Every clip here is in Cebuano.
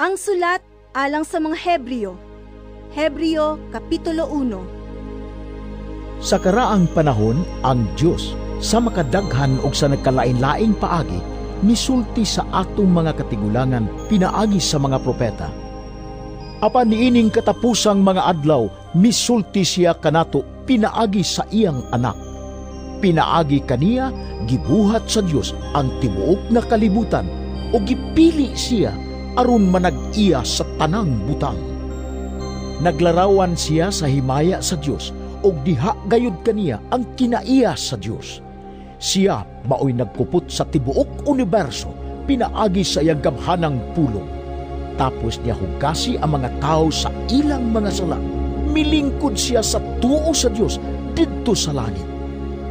Ang sulat alang sa mga Hebreo. Hebreo Kapitulo 1. Sa karaang panahon, ang Dios sa makadaghan og sa nagkalain-laing paagi misulti sa atong mga katigulangan pinaagi sa mga propeta. Apan niining katapusang mga adlaw, misulti siya kanato pinaagi sa iyang Anak. Pinaagi kaniya gibuhat sa Dios ang tibuok nga kalibutan ug gipili siya aron manag-iya sa tanang butang. Naglarawan siya sa himaya sa Dios ug diha gayud kaniya ang kinaiya sa Dios. Siya maoy nagkupot sa tibuok uniberso pinaagi sa iyang gamhanang pulong. Tapos niya hugasi ang mga tao sa ilang mga sala. Milingkod siya sa tuo sa Dios didto sa langit.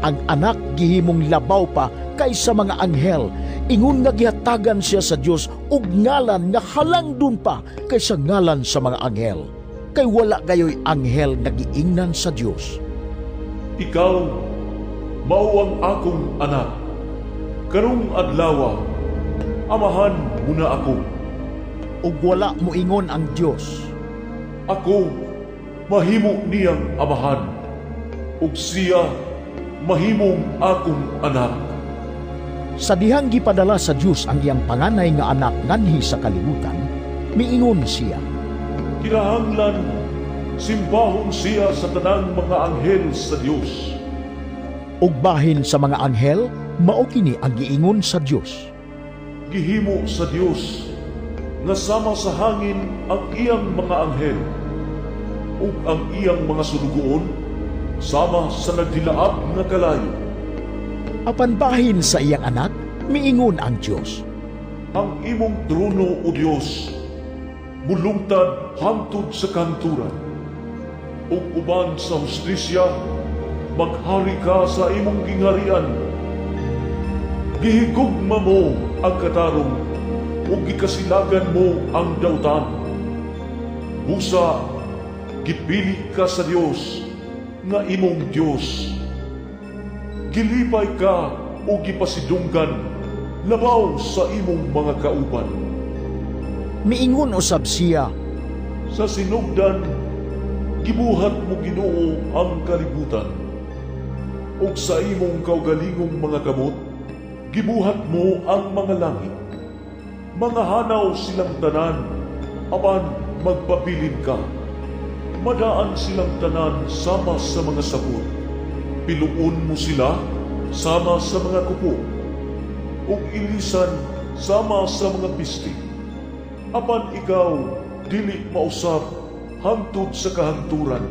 Ang Anak gihimong labaw pa kaysa mga anghel, ingon nga gihatagan siya sa Dios og ngalan nga halangdon pa kaysa ngalan sa mga anghel. Kay wala gayoy anghel nga giingnan sa Dios, "Ikaw mao ang akong Anak. Karong adlawa, amahan mo na ako." Ug wala moingon ang Dios, "Ako mahimo niyang amahan, ug siya mahimong akong anak." Sa dihang gipadala sa Dios ang iyang panganay nga Anak nganhi sa kalibutan, miingon siya, "Kinahanglan simbahon siya sa tanang mga anghel sa Dios." Ug bahin sa mga anghel, mao kini ang giingon sa Dios, "Gihimo sa Dios nga sama sa hangin ang iyang mga anghel, ug ang iyang mga sulugoon sama sa nagdilaab nga kalayo." Apan bahin sa iyang Anak, miingon ang Dios, "Ang imong trono, O Dios, mulungtad hangtod sa kahangturan. Ug uban sa hustisya, maghari ka sa imong gingharian. Gihigugma mo ang katarong, ug gikasilagan mo ang dautan. Busa, gipili ka sa Dios, nga imong Dios. Gilipay ka ug gipasidunggan labaw sa imong mga kauban." Miingon usab siya, "Sa sinugdan, gibuhat mo, Ginoo, ang kalibutan. Ug sa imong kaugalingong mga kamot, gibuhat mo ang mga langit. Mga hanaw silang tanan, apan magpabilin ka. Madaan silang tanan sama sa mga sapot. Piluon mo sila sama sa mga kupo, ug ilisan sama sa mga bisti. Apan ikaw dili mausab hangtod sa kahangturan,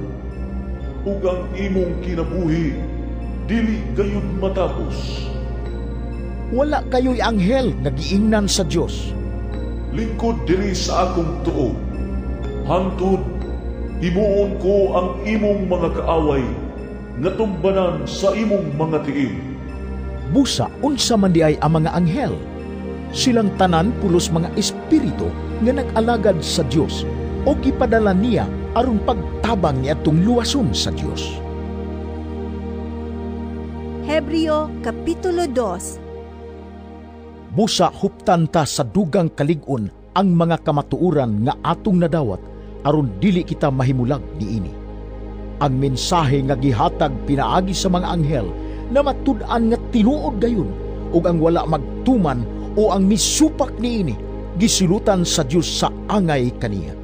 ug ang imong kinabuhi dili gayud matapos." Wala kayo'y anghel nga giingnan sa Dios, "Lingkod diri sa akong tuo, hangtod himuon ko ang imong mga kaaway nga tumbanan sa imong mga tiil." Busa unsa man diay ang mga anghel? Silang tanan pulos mga espiritu nga nag-alagad sa Dios o gipadala niya aron pagtabang niadtong luwason sa Dios. Hebreo Kapitulo 2. Busa huptan ta sa dugang kalig-on ang mga kamatuoran nga atong nadawat aron dili kita mahimulag niini. Ang mensahe nga gihatag pinaagi sa mga anghel na matud-an nga tinuod gayon, ug ang wala magtuman o ang misupak niini gisilutan sa Dios sa angay kaniya.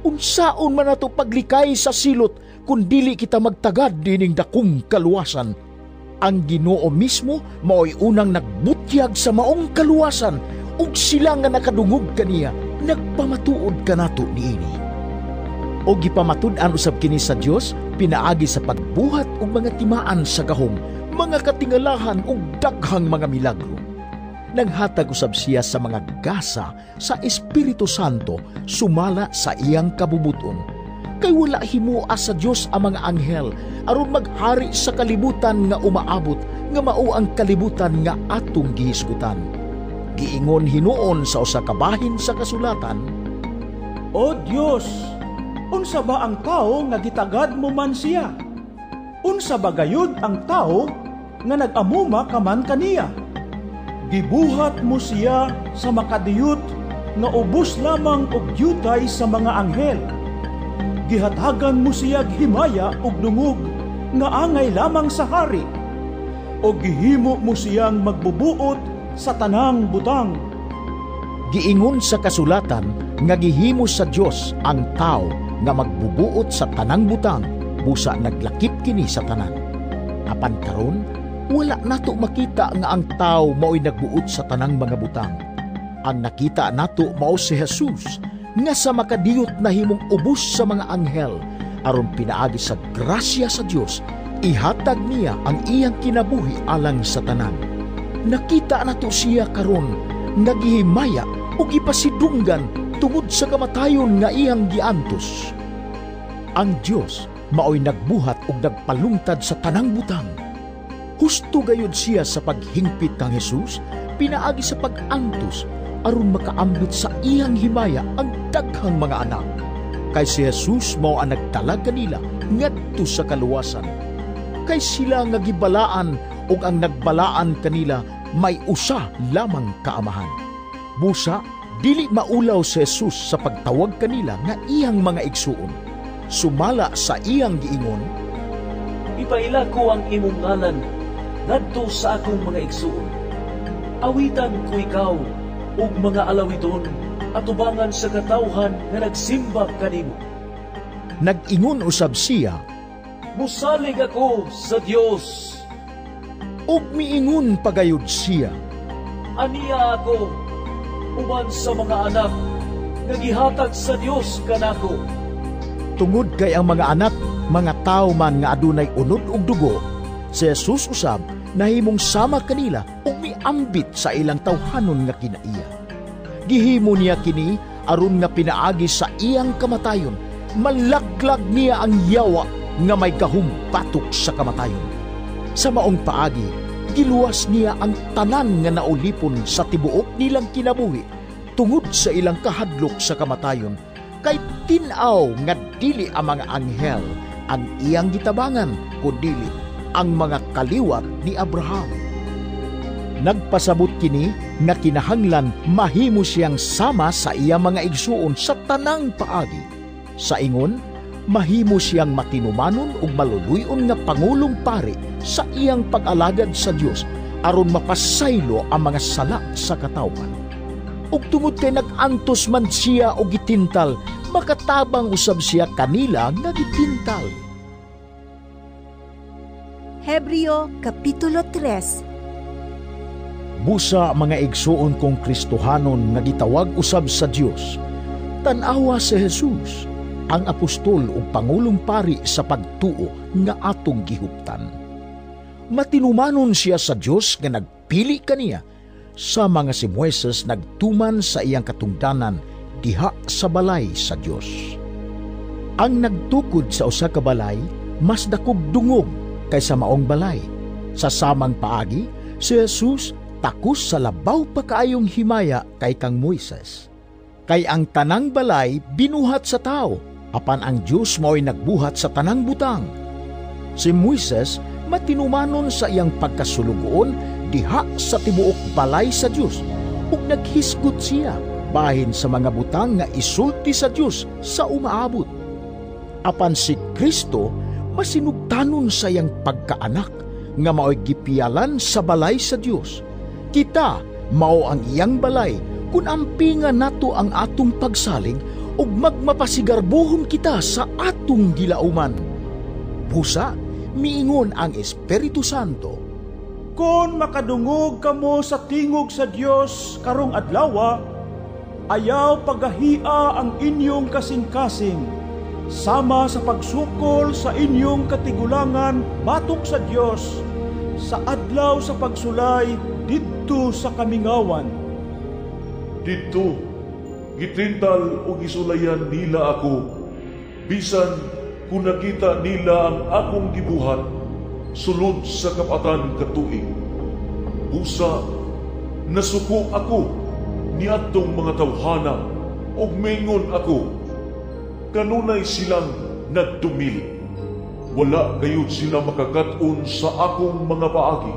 Unsaon man nato paglikay sa silot kung dili kita magtagad dining dakong kaluwasan? Ang Ginoo mismo mao'y unang nagbutyag sa maong kaluwasan, ug sila nga nakadungog kaniya nagpamatuod kanato niini. O gipamatud-an usab kini sa Dios pinaagi sa pagbuhat og mga timaan sa gahom, mga katingalahan ug daghang mga milagro. Naghatag usab siya sa mga gasa sa Espiritu Santo sumala sa iyang kabubuton. Kay wala himua sa Dios ang mga anghel aron maghari sa kalibutan nga umaabot, nga mao ang kalibutan nga atong gihisgutan. Giingon hinuon sa usa ka bahin sa kasulatan, "O Dios, unsa ba ang tao nga gitagad mo man siya? Unsa ba gayud ang tao nga nag-amuma ka man kaniya? Gibuhat mo siya sa makadiyot nga ubos lamang og dyutay sa mga anghel. Gihatagan mo siyag himaya ug dungog nga angay lamang sa hari, ug gihimo mo siyang magbubuot sa tanang butang. Giingon sa kasulatan nga gihimo sa Dios ang tao nga magbubuot sa tanang butang, busa naglakip kini sa tanan. Apan karon, wala nato makita nga ang tao mao'y nagbuot sa tanang mga butang. Ang nakita nato mao si Jesus nga sa makadiyot nahimong ubos sa mga anghel, aron pinaagi sa grasya sa Dios ihatag niya ang iyang kinabuhi alang sa tanan. Nakita nato siya karon nga gihimaya ug gipasidunggan tungod sa kamatayon nga iyang giantos. Ang Dios mao'y nagbuhat ug nagpalungtad sa tanang butang. Husto gayud siya sa paghingpit kang Jesus pinaagi sa pag-antos aron makaambit sa iyang himaya ang daghang mga anak. Kay si Jesus mao ang nagdala kanila ngadto sa kaluwasan. Kay sila nga gibalaan ug ang nagbalaan kanila may usa lamang kaamahan. Busa dili maulaw si Jesus sa pagtawag kanila nga iyang mga igsuon. Sumala sa iyang giingon, "Ipaila ko ang imong ngalan ngadto sa akong mga igsuon. Awitan ko ikaw ug mga alawidon atubangan sa katawhan nga nagsimba kanimo." Nag-ingon usab siya, "Musalig ako sa Dios." Ug miingon pagayod siya, "Aniya ako uban sa mga anak nga gihatag sa Dios kanako." Tungod kay ang mga anak mga tawo man nga adunay unod ug dugo, si Jesus usab nahimong sama kanila ug miambit sa ilang tawhanon nga kinaiya. Gihimo niya kini aron nga pinaagi sa iyang kamatayon malaglag niya ang yawa nga may gahom batok sa kamatayon. Sa maong paagi, giluwas niya ang tanan nga naulipon sa tibuok nilang kinabuhi tungod sa ilang kahadlok sa kamatayon, kay tin-aw nga dili ang mga anghel ang iyang gitabangan, kundili ang mga kaliwat ni Abraham. Nagpasabot kini nga kinahanglan mahimo siyang sama sa iyang mga igsuon sa tanang paagi. Sa ingon, mahimo siyang matinumanon ug maluluy-on nga pangulong pari sa iyang pag-alagad sa Dios aron mapasaylo ang mga sala sa katawhan. Ug tungod kay nag-antos man siya og gitintal, makatabang usab siya kanila nga gitintal. Hebreo Kapitulo 3. Busa mga igsuon kong Kristohanon nga gitawag usab sa Dios, tan-awa si Jesus, ang apostol ug pangulong pari sa pagtuo nga atong gihuptan. Matinumanon siya sa Dios nga nagpili kaniya, sa mga si Moises nagtuman sa iyang katungdanan diha sa balay sa Dios. Ang nagtukod sa usa ka balay mas dakog dungog kaysa maong balay. Sa samang paagi, si Jesus takos sa labaw pa kaayong himaya kay kang Moises. Kay ang tanang balay binuhat sa tao, apan ang Dios mao'y nagbuhat sa tanang butang. Si Moises matinumanon sa iyang pagkasulugoon diha sa tibuok balay sa Dios, ug naghisgot siya bahin sa mga butang nga isulti sa Dios sa umaabot. Apan si Kristo masinugtanon sa iyang pagkaanak nga mao'y gipiyalan sa balay sa Dios. Kita mao ang iyang balay kun ampinga nato ang atong pagsalig ug magmapasigarbohon kita sa atong gilauman. Busa miingon ang Espiritu Santo, "Kon makadungog kamo sa tingog sa Dios karong adlawa, ayaw pagahia ang inyong kasing-kasing, sama sa pagsukol sa inyong katigulangan batok sa Dios, sa adlaw sa pagsulay didto sa kamingawan." Didto, gitintal o gisulayan nila ako, bisan kung nakita nila ang akong gibuhat, sulod sa kapatan katuig. Busa, nasuko ako niadtong mga tawhana, ug mingon ako, kanunay silang nagdumili. Wala gayud sila makakat-on sa akong mga paagi.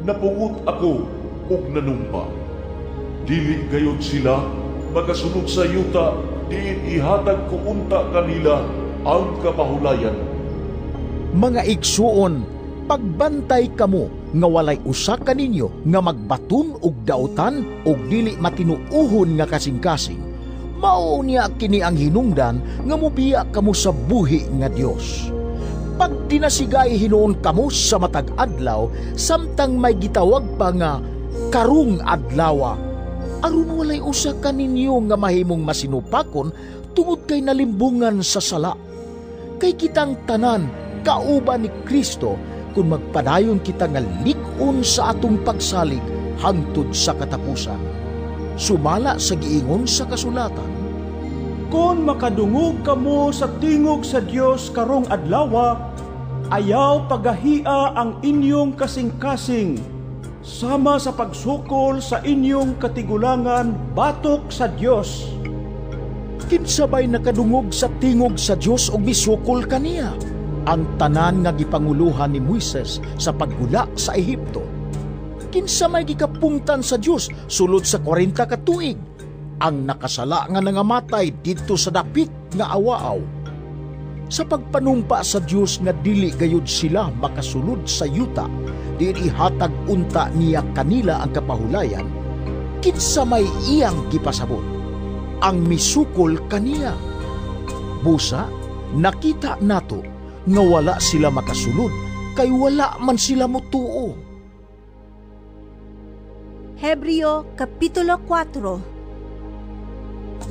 Napungot ako ug nanumpa. Dili gayud sila makasulod sa yuta diin ihatag ko unta kanila ang kapahulayan. Mga igsuon, pagbantay kamo nga walay usa kaninyo nga magbaton og dautan og dili matinuohon nga kasing-kasing. Mao niya kini ang hinungdan nga mobiya kamo sa buhi nga Dios. Pagdinasigay hinuon kamo sa matag adlaw samtang may gitawag pa nga karong adlawa, aron walay usa kaninyo nga mahimong masinupakon tungod kay nalimbungan sa sala. Kay kitang tanan kauban ni Kristo kung magpadayon kita nga lig-on sa atong pagsalig hangtod sa katapusan. Sumala sa giingon sa kasulatan, Kung makadungog kamo sa tingog sa Dios karong adlawa, ayaw pagahia ang inyong kasing-kasing, sama sa pagsukol sa inyong katigulangan batok sa Dios. Kinsa bay nakadungog sa tingog sa Dios og misukol kaniya? Ang tanan nga gipanguluhan ni Moises sa paggula sa Ehipto. Kinsa may gikapungtan sa Dios sulod sa 40 ka tuig? Ang nakasala nga nangamatay didto sa dapit nga awaaw. Sa pagpanumpa sa Dios nga dili gayud sila makasulod sa yuta, diin ihatag unta niya kanila ang kapahulayan, kinsa may iyang gipasabot? Ang misukol kaniya. Busa, nakita nato nga wala sila makasulod kay wala man sila motuo. Hebreo Kapitulo 4.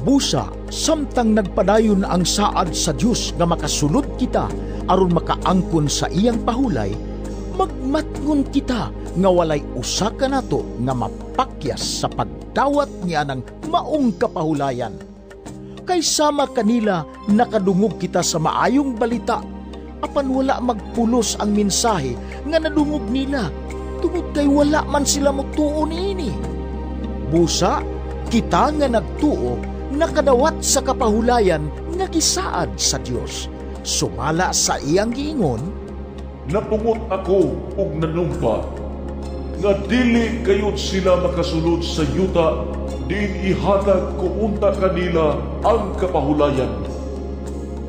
Busa, samtang nagpadayon ang saad sa Dios nga makasulod kita aron makaangkon sa iyang pahulay, magmatngon kita nga walay usa kanato nga mapakyas sa pagdawat niya ng maong kapahulayan. Kay sama kanila nakadungog kita sa maayong balita, apan wala magpulos ang mensahe nga nadungog nila, tungod kay wala man sila motuo niini. Busa, kita nga nagtuo nakadawat sa kapahulayan nga gisaad sa Dios. Sumala sa iyang giingon, Napungot ako og nanumpa nga dili gayud sila makasulod sa yuta diin ihatag ko unta kanila ang kapahulayan.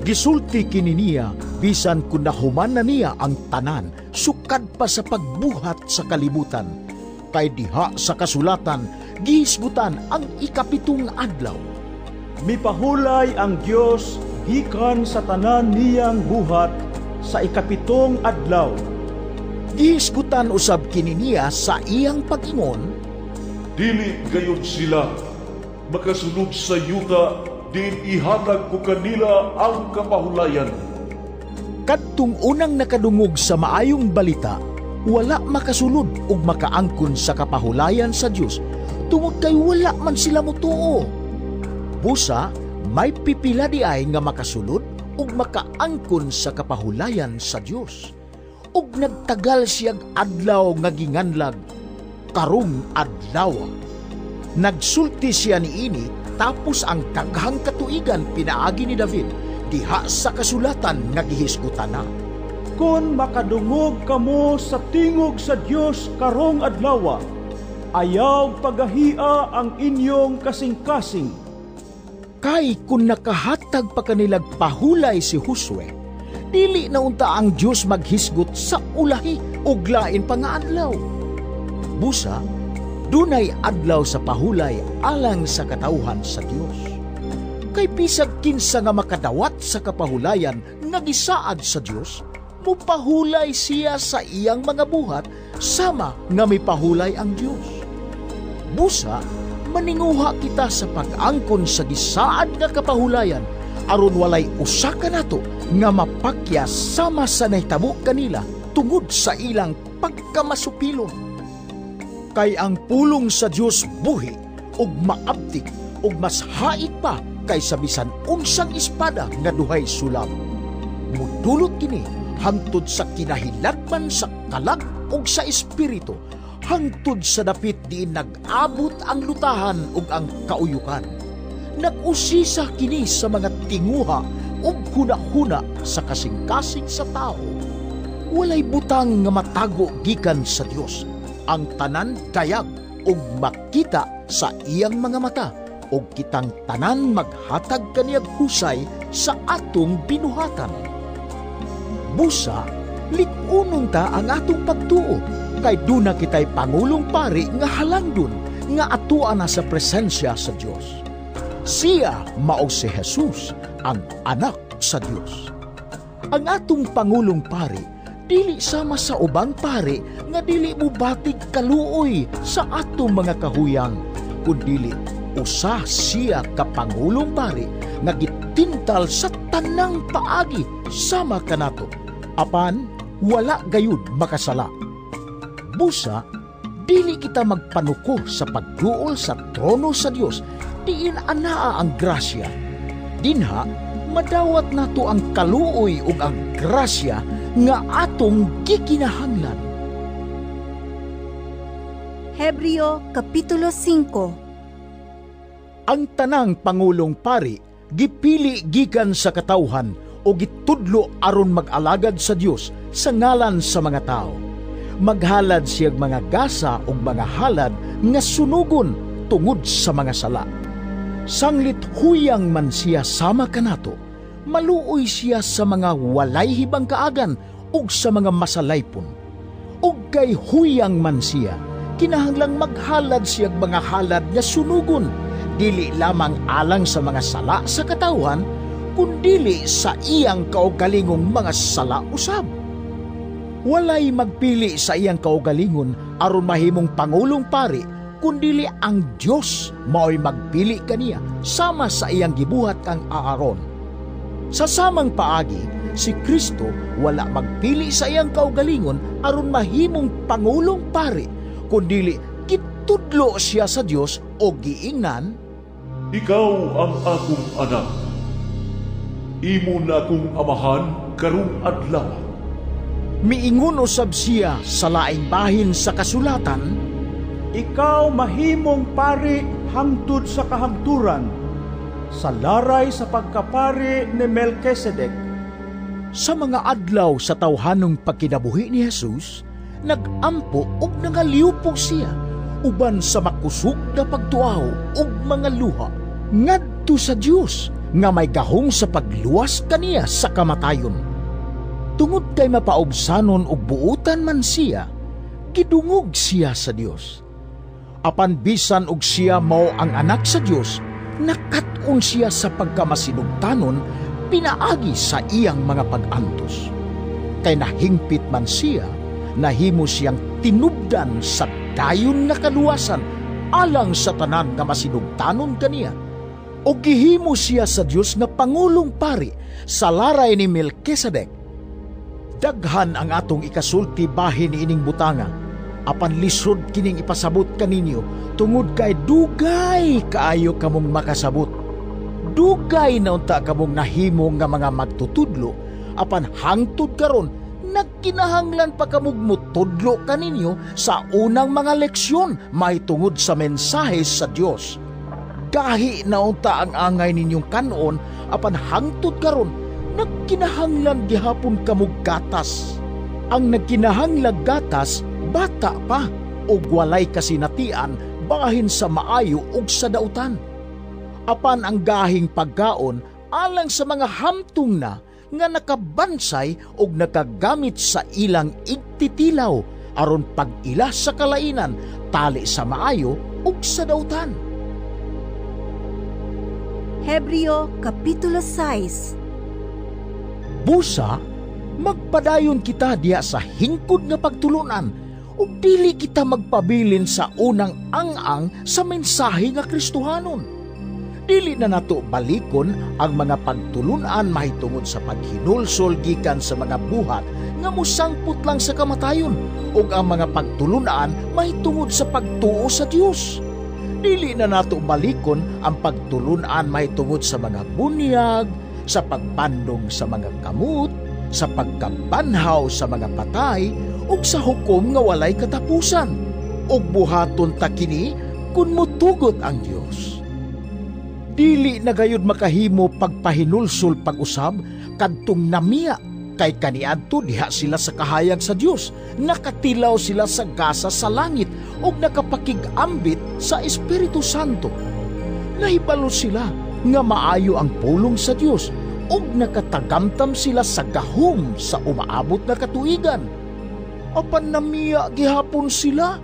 Gisulti kini niya bisan kun nahuman na niya ang tanan sukad pa sa pagbuhat sa kalibutan. Kay diha sa kasulatan gihisgutan ang 7 adlaw. Mipahulay ang Dios gikan sa tanan niyang buhat sa 7 adlaw. Gihisgutan usab kini niya sa iyang pag-ingon, Dili gayud sila makasulod sa yuta diin ihatag ko kanila ang kapahulayan. Kadtong unang nakadungog sa maayong balita, wala makasulod ug makaangkon sa kapahulayan sa Dios tungod kay wala man sila motuo. Busa, may pipila di ay nga makasulod ug makaangkon sa kapahulayan sa Dios. Ug nagtagal siyag adlaw nga ginganlag, karong adlaw. Nagsulti siya niini tapos ang daghang katuigan pinaagi ni David diha sa kasulatan nga gihisgutan na. Kung makadungog kamo sa tingog sa Dios karong adlaw, ayaw pagahia ang inyong kasing-kasing. Kay kung nakahatag pa kanilag pahulay si Josue, dili na unta ang Dios maghisgot sa ulahi og lain pa nga adlaw. Busa, dunay adlaw sa pahulay alang sa katawhan sa Dios. Kay bisag kinsa nga makadawat sa kapahulayan nga gisaad sa Dios, mupahulay siya sa iyang mga buhat sama nga mipahulay ang Dios. Busa, maninguha kita sa pag-angkon sa gisaad nga kapahulayan aron walay usa kanato nga mapakya sama sa nahitabo kanila tungod sa ilang pagkamasupilon. Kay ang pulong sa Dios buhi ug maabtik ug mas hait pa kaysa bisan unsang espada nga duhay sulab. Mudulot kini hangtod sa kinahilagman sa kalag ug sa espiritu, hangtod sa dapit diin nag-abot ang lutahan ug ang kauyukan. Nag-usisa kini sa mga tinguha ug hunahuna sa kasing-kasing sa tao. Walay butang nga matago gikan sa Dios. Ang tanan dayag ug makita sa iyang mga mata ug kitang tanan maghatag kaniyag husay sa atong binuhatan. Busa, lig-unon ta ang atong pagtuo, kay duna kitay pangulong pari nga halangdon nga atua na sa presensya sa Dios. Siya mao si Jesus, ang anak sa Dios. Ang atong pangulong pari dili sama sa ubang pari nga dili mobatig kaluoy sa atong mga kahuyang, kundili usa siya ka pangulong pari nga gitintal sa tanang paagi sama kanato, apan wala gayud makasala. Busa, dili kita magpanuko sa pagduol sa trono sa Dios, diin anaa ang grasya. Dinha, madawat nato ang kaluoy ug ang grasya nga atong gikinahanglan. Hebreo Kapitulo 5. Ang tanang pangulong pari gipili gikan sa katawhan o gitudlo aron mag-alagad sa Dios sa ngalan sa mga tao. Maghalad siyag mga gasa ug mga halad nga sunugon tungod sa mga sala. Sanglit huyang man siya sama kanato, maluoy siya sa mga walay hibang kaagan ug sa mga masalaypon. Ug kay huyang man siya, kinahanglang maghalad siyag mga halad nga sunugon, dili lamang alang sa mga sala sa katawhan, kundili sa iyang kaugalingong mga sala usab. Walay magpili sa iyang kaugalingon aron mahimong pangulong pari, kundili ang Dios mao'y magpili kaniya sama sa iyang gibuhat kang Aaron. Sa samang paagi, si Kristo wala magpili sa iyang kaugalingon aron mahimong pangulong pari, kundili gitudlo siya sa Dios o giingnan, "Ikaw ang akong anak. Imo na akong amahan karong adlaw." Miingon usab siya sa laing bahin sa kasulatan, "Ikaw mahimong pari hangtod sa kahangturan, sa laray sa pagkapari ni Melkisedek." Sa mga adlaw sa tawhanong pagkinabuhi ni Jesus, nagampo ug nangaliupo siya uban sa makusog na pagtuaw ug mga luha ngadto sa Dios nga may gahom sa pagluwas kaniya sa kamatayon. Tungod kay mapaubsanon ug buutan man siya, gidungog siya sa Dios. Apan bisan og siya mao ang anak sa Dios, nakat-on siya sa pagkamasinugtanon pinaagi sa iyang mga pag-antos. Kay nahingpit man siya, nahimo siyang tinubdan sa dayon nga kaluwasan alang sa tanan nga masinugtanon kaniya. O gihimo siya sa Dios nga pangulong pari sa laray ni Melkisedek. Daghan ang atong ikasulti bahin ining butanga, apan lisod kining ipasabot kaninyo tungod kay dugay kaayo kamong makasabot. Dugay na unta kamong nahimo nga mga magtutudlo, apan hangtod karon nagkinahanglan pa kamog mutudlo kaninyo sa unang mga leksyon mahitungod sa mensahe sa Dios. Gahi na unta ang angay ninyong kanon, apan hangtod karon nagkinahanglan gihapon kamog gatas. Ang nagkinahanglag gatas, bata pa, ug walay kasinatian bahin sa maayo ug sa dautan. Apan ang gahing pagkaon alang sa mga hamtong na nga nakabansay ug nakagamit sa ilang igtitilaw aron pag-ila sa kalainan tali sa maayo ug sa dautan. Hebreo Kapitulo 6. Busa, magpadayon kita diha sa hingkod nga pagtulunan ug dili kita magpabilin sa unang ang-ang sa mensahe nga Kristohanon. Dili na nato balikon ang mga pagtulunan mahitungod sa paghinulsol gikan sa mga buhat nga mosangpot lang sa kamatayon ug ang mga pagtulunan mahitungod sa pagtuo sa Dios. Dili na nato balikon ang pagtulunan mahitungod sa mga bunyag, sa pagpandong sa mga kamot, sa pagkabanhaw sa mga patay, ug sa hukom nga walay katapusan. Ug buhaton ta kini kun motugot ang Dios. Dili na gayud makahimo pagpahinulsol pag-usab kadtong namiya Kay kaniadto diha sila sa kahayag sa Dios, nakatilaw sila sa gasa sa langit ug nakapakig-ambit sa Espiritu Santo. Nahibalo sila nga maayo ang pulong sa Dios ug nakatagamtam sila sa gahom sa umaabot na katuigan. Apan namiya gihapon sila.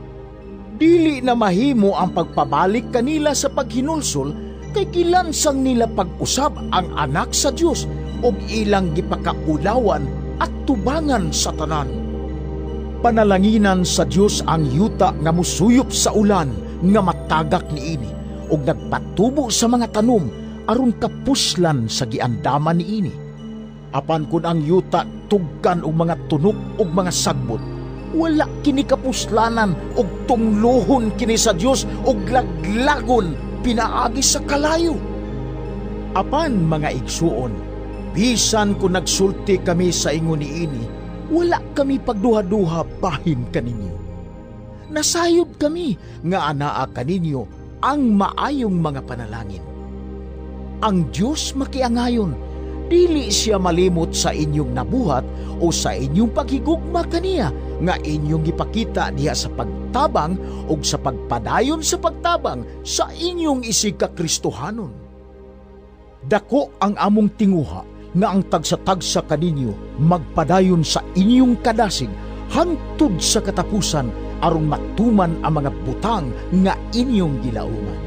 Dili na mahimo ang pagpabalik kanila sa paghinulsol kay gilansang nila pag-usab ang anak sa Dios ug ilang gipakaulawan at tubangan sa tanan. Panalanginan sa Dios ang yuta nga musuyop sa ulan nga matagak niini ug nagpatubo sa mga tanom aron kapuslan sa giandaman niini. Apan kun ang yuta tugkan og mga tunok ug mga sagbot, wala kini kapuslanan ug tunglohon kini sa Dios ug laglagon pinaagi sa kalayo. Apan mga igsuon, bisan kung nagsulti kami sa ingon niini, wala kami pagduha-duha bahin kaninyo. Nasayod kami nga anaa kaninyo ang maayong mga panalangin. Ang Dios makiangayon, dili siya malimot sa inyong nabuhat o sa inyong paghigugma kaniya nga inyong gipakita diha sa pagtabang o sa pagpadayon sa pagtabang sa inyong isig ka Kristohanon. Dako ang among tinguha nga ang tagsa-tagsa kaninyo magpadayon sa inyong kadasig hangtod sa katapusan aron matuman ang mga butang nga inyong gilauman.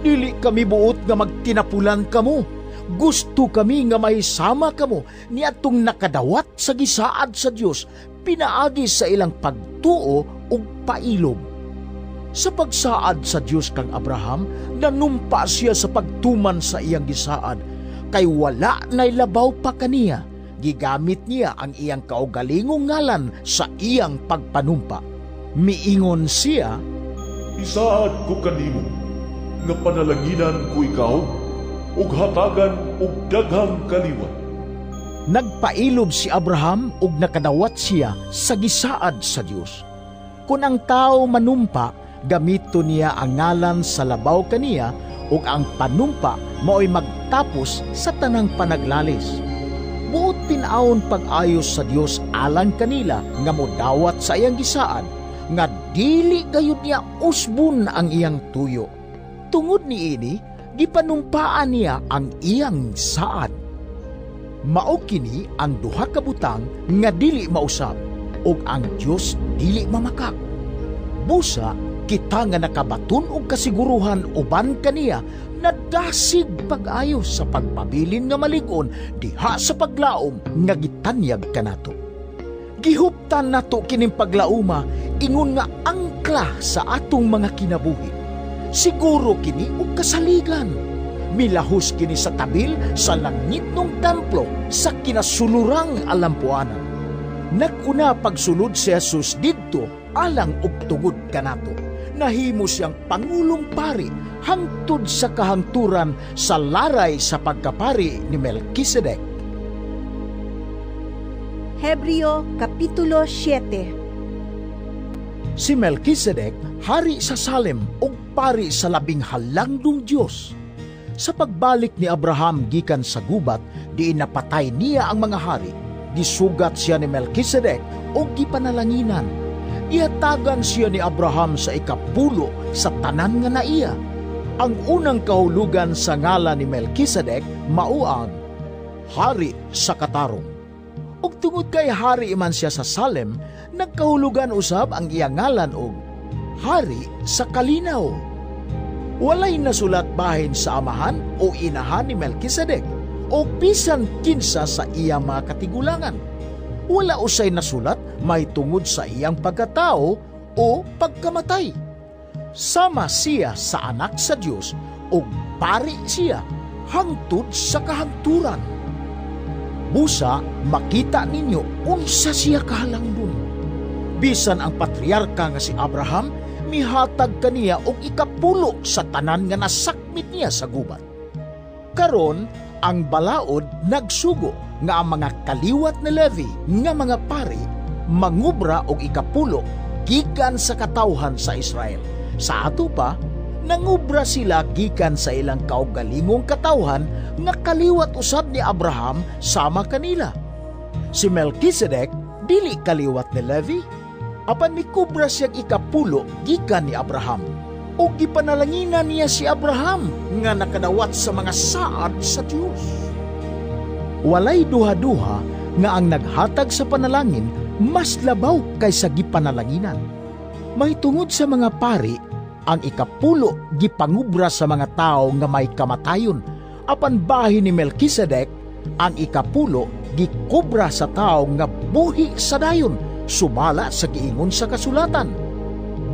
Dili kami buot nga magtinapulan kamo. Gusto kami nga mahisama kamo niadtong nakadawat sa gisaad sa Dios pinaagi sa ilang pagtuo ug pailob. Sa pagsaad sa Dios kang Abraham, nanumpa siya sa pagtuman sa iyang gisaad, kay wala nay labaw pa kaniya. Gigamit niya ang iyang kaugalingong ngalan sa iyang pagpanumpa. Miingon siya, "Isaad ko kanimo nga panalanginan ko ikaw ug hatagan og daghang kaliwat." Nagpailob si Abraham ug nakadawat siya sa gisaad sa Dios. Kun ang tao manumpa, gamito niya ang ngalan sa labaw kaniya ug ang panumpa mao'y magtapos sa tanang panaglalis. Buot tin-awon pag-ayos sa Dios alang kanila nga modawat sa iyang gisaad, nga dili gayud niya usbon ang iyang tuyo. Tungod niini, gipanumpaan niya ang iyang saad. Mao kini ang duha ka butang nga dili mausab ug ang Dios dili mamakak. Busa kita nga nakabaton og kasiguruhan uban kaniya nadasig pag-ayos sa pagpabilin nga malig-on diha sa paglaom nga gitanyag kanato. Gihuptan nato kining paglauma ingon nga angkla sa atong mga kinabuhi. Siguro kini og kasaligan. Milahos kini sa tabil sa langitnong templo sa kinasulurang alampuanan. Nag-una pagsulod si Jesus didto alang og tungod kanato. Nahimo siyang pangulong pari hangtod sa kahangturan sa laray sa pagkapari ni Melkisedek. Hebreo Kapitulo 7. Si Melkisedek, hari sa Salem ug pari sa labing halangdong Dios. Sa pagbalik ni Abraham gikan sa gubat, diin napatay niya ang mga hari. Gisugat siya ni Melkisedek ug gipanalanginan. Gihatagan siya ni Abraham sa ikapulo sa tanan nga naiya. Ang unang kahulugan sa ngalan ni Melkisedek mao ang hari sa katarong. Ug tungod kay hari man siya sa Salem, nagkahulugan usab ang iyang ngalan og hari sa kalinaw. Walay nasulat bahin sa amahan o inahan ni Melkisedek o bisan kinsa sa iyang mga katigulangan. Wala usay nasulat mahitungod sa iyang pagkatao o pagkamatay. Sama siya sa anak sa Dios ug pari siya hangtod sa kahangturan. Busa makita ninyo unsa siya kahalangdon. Bisan ang patriarka nga si Abraham mihatag kaniya og ikapulo sa tanan nga nasakmit niya sa gubat. Karon ang balaod nagsugo nga ang mga kaliwat ni Levi nga mga pari mangubra og ikapulo gikan sa katawhan sa Israel. Sa ato pa, nangubra sila gikan sa ilang kaugalingong katawhan nga kaliwat usab ni Abraham sama kanila. Si Melchizedek dili kaliwat ni Levi, apan mikubra siyang ikapulo gikan ni Abraham, ug gipanalanginan niya si Abraham nga nakadawat sa mga saad sa Dios. Walay duha-duha nga ang naghatag sa panalangin mas labaw kaysa gipanalanginan. Mahitungod sa mga pari, ang ikapulo gipangubra sa mga tao nga may kamatayon, apan bahin ni Melchizedek, ang ikapulo gikobra sa tao nga buhi sa dayon, sumala sa giingon sa kasulatan.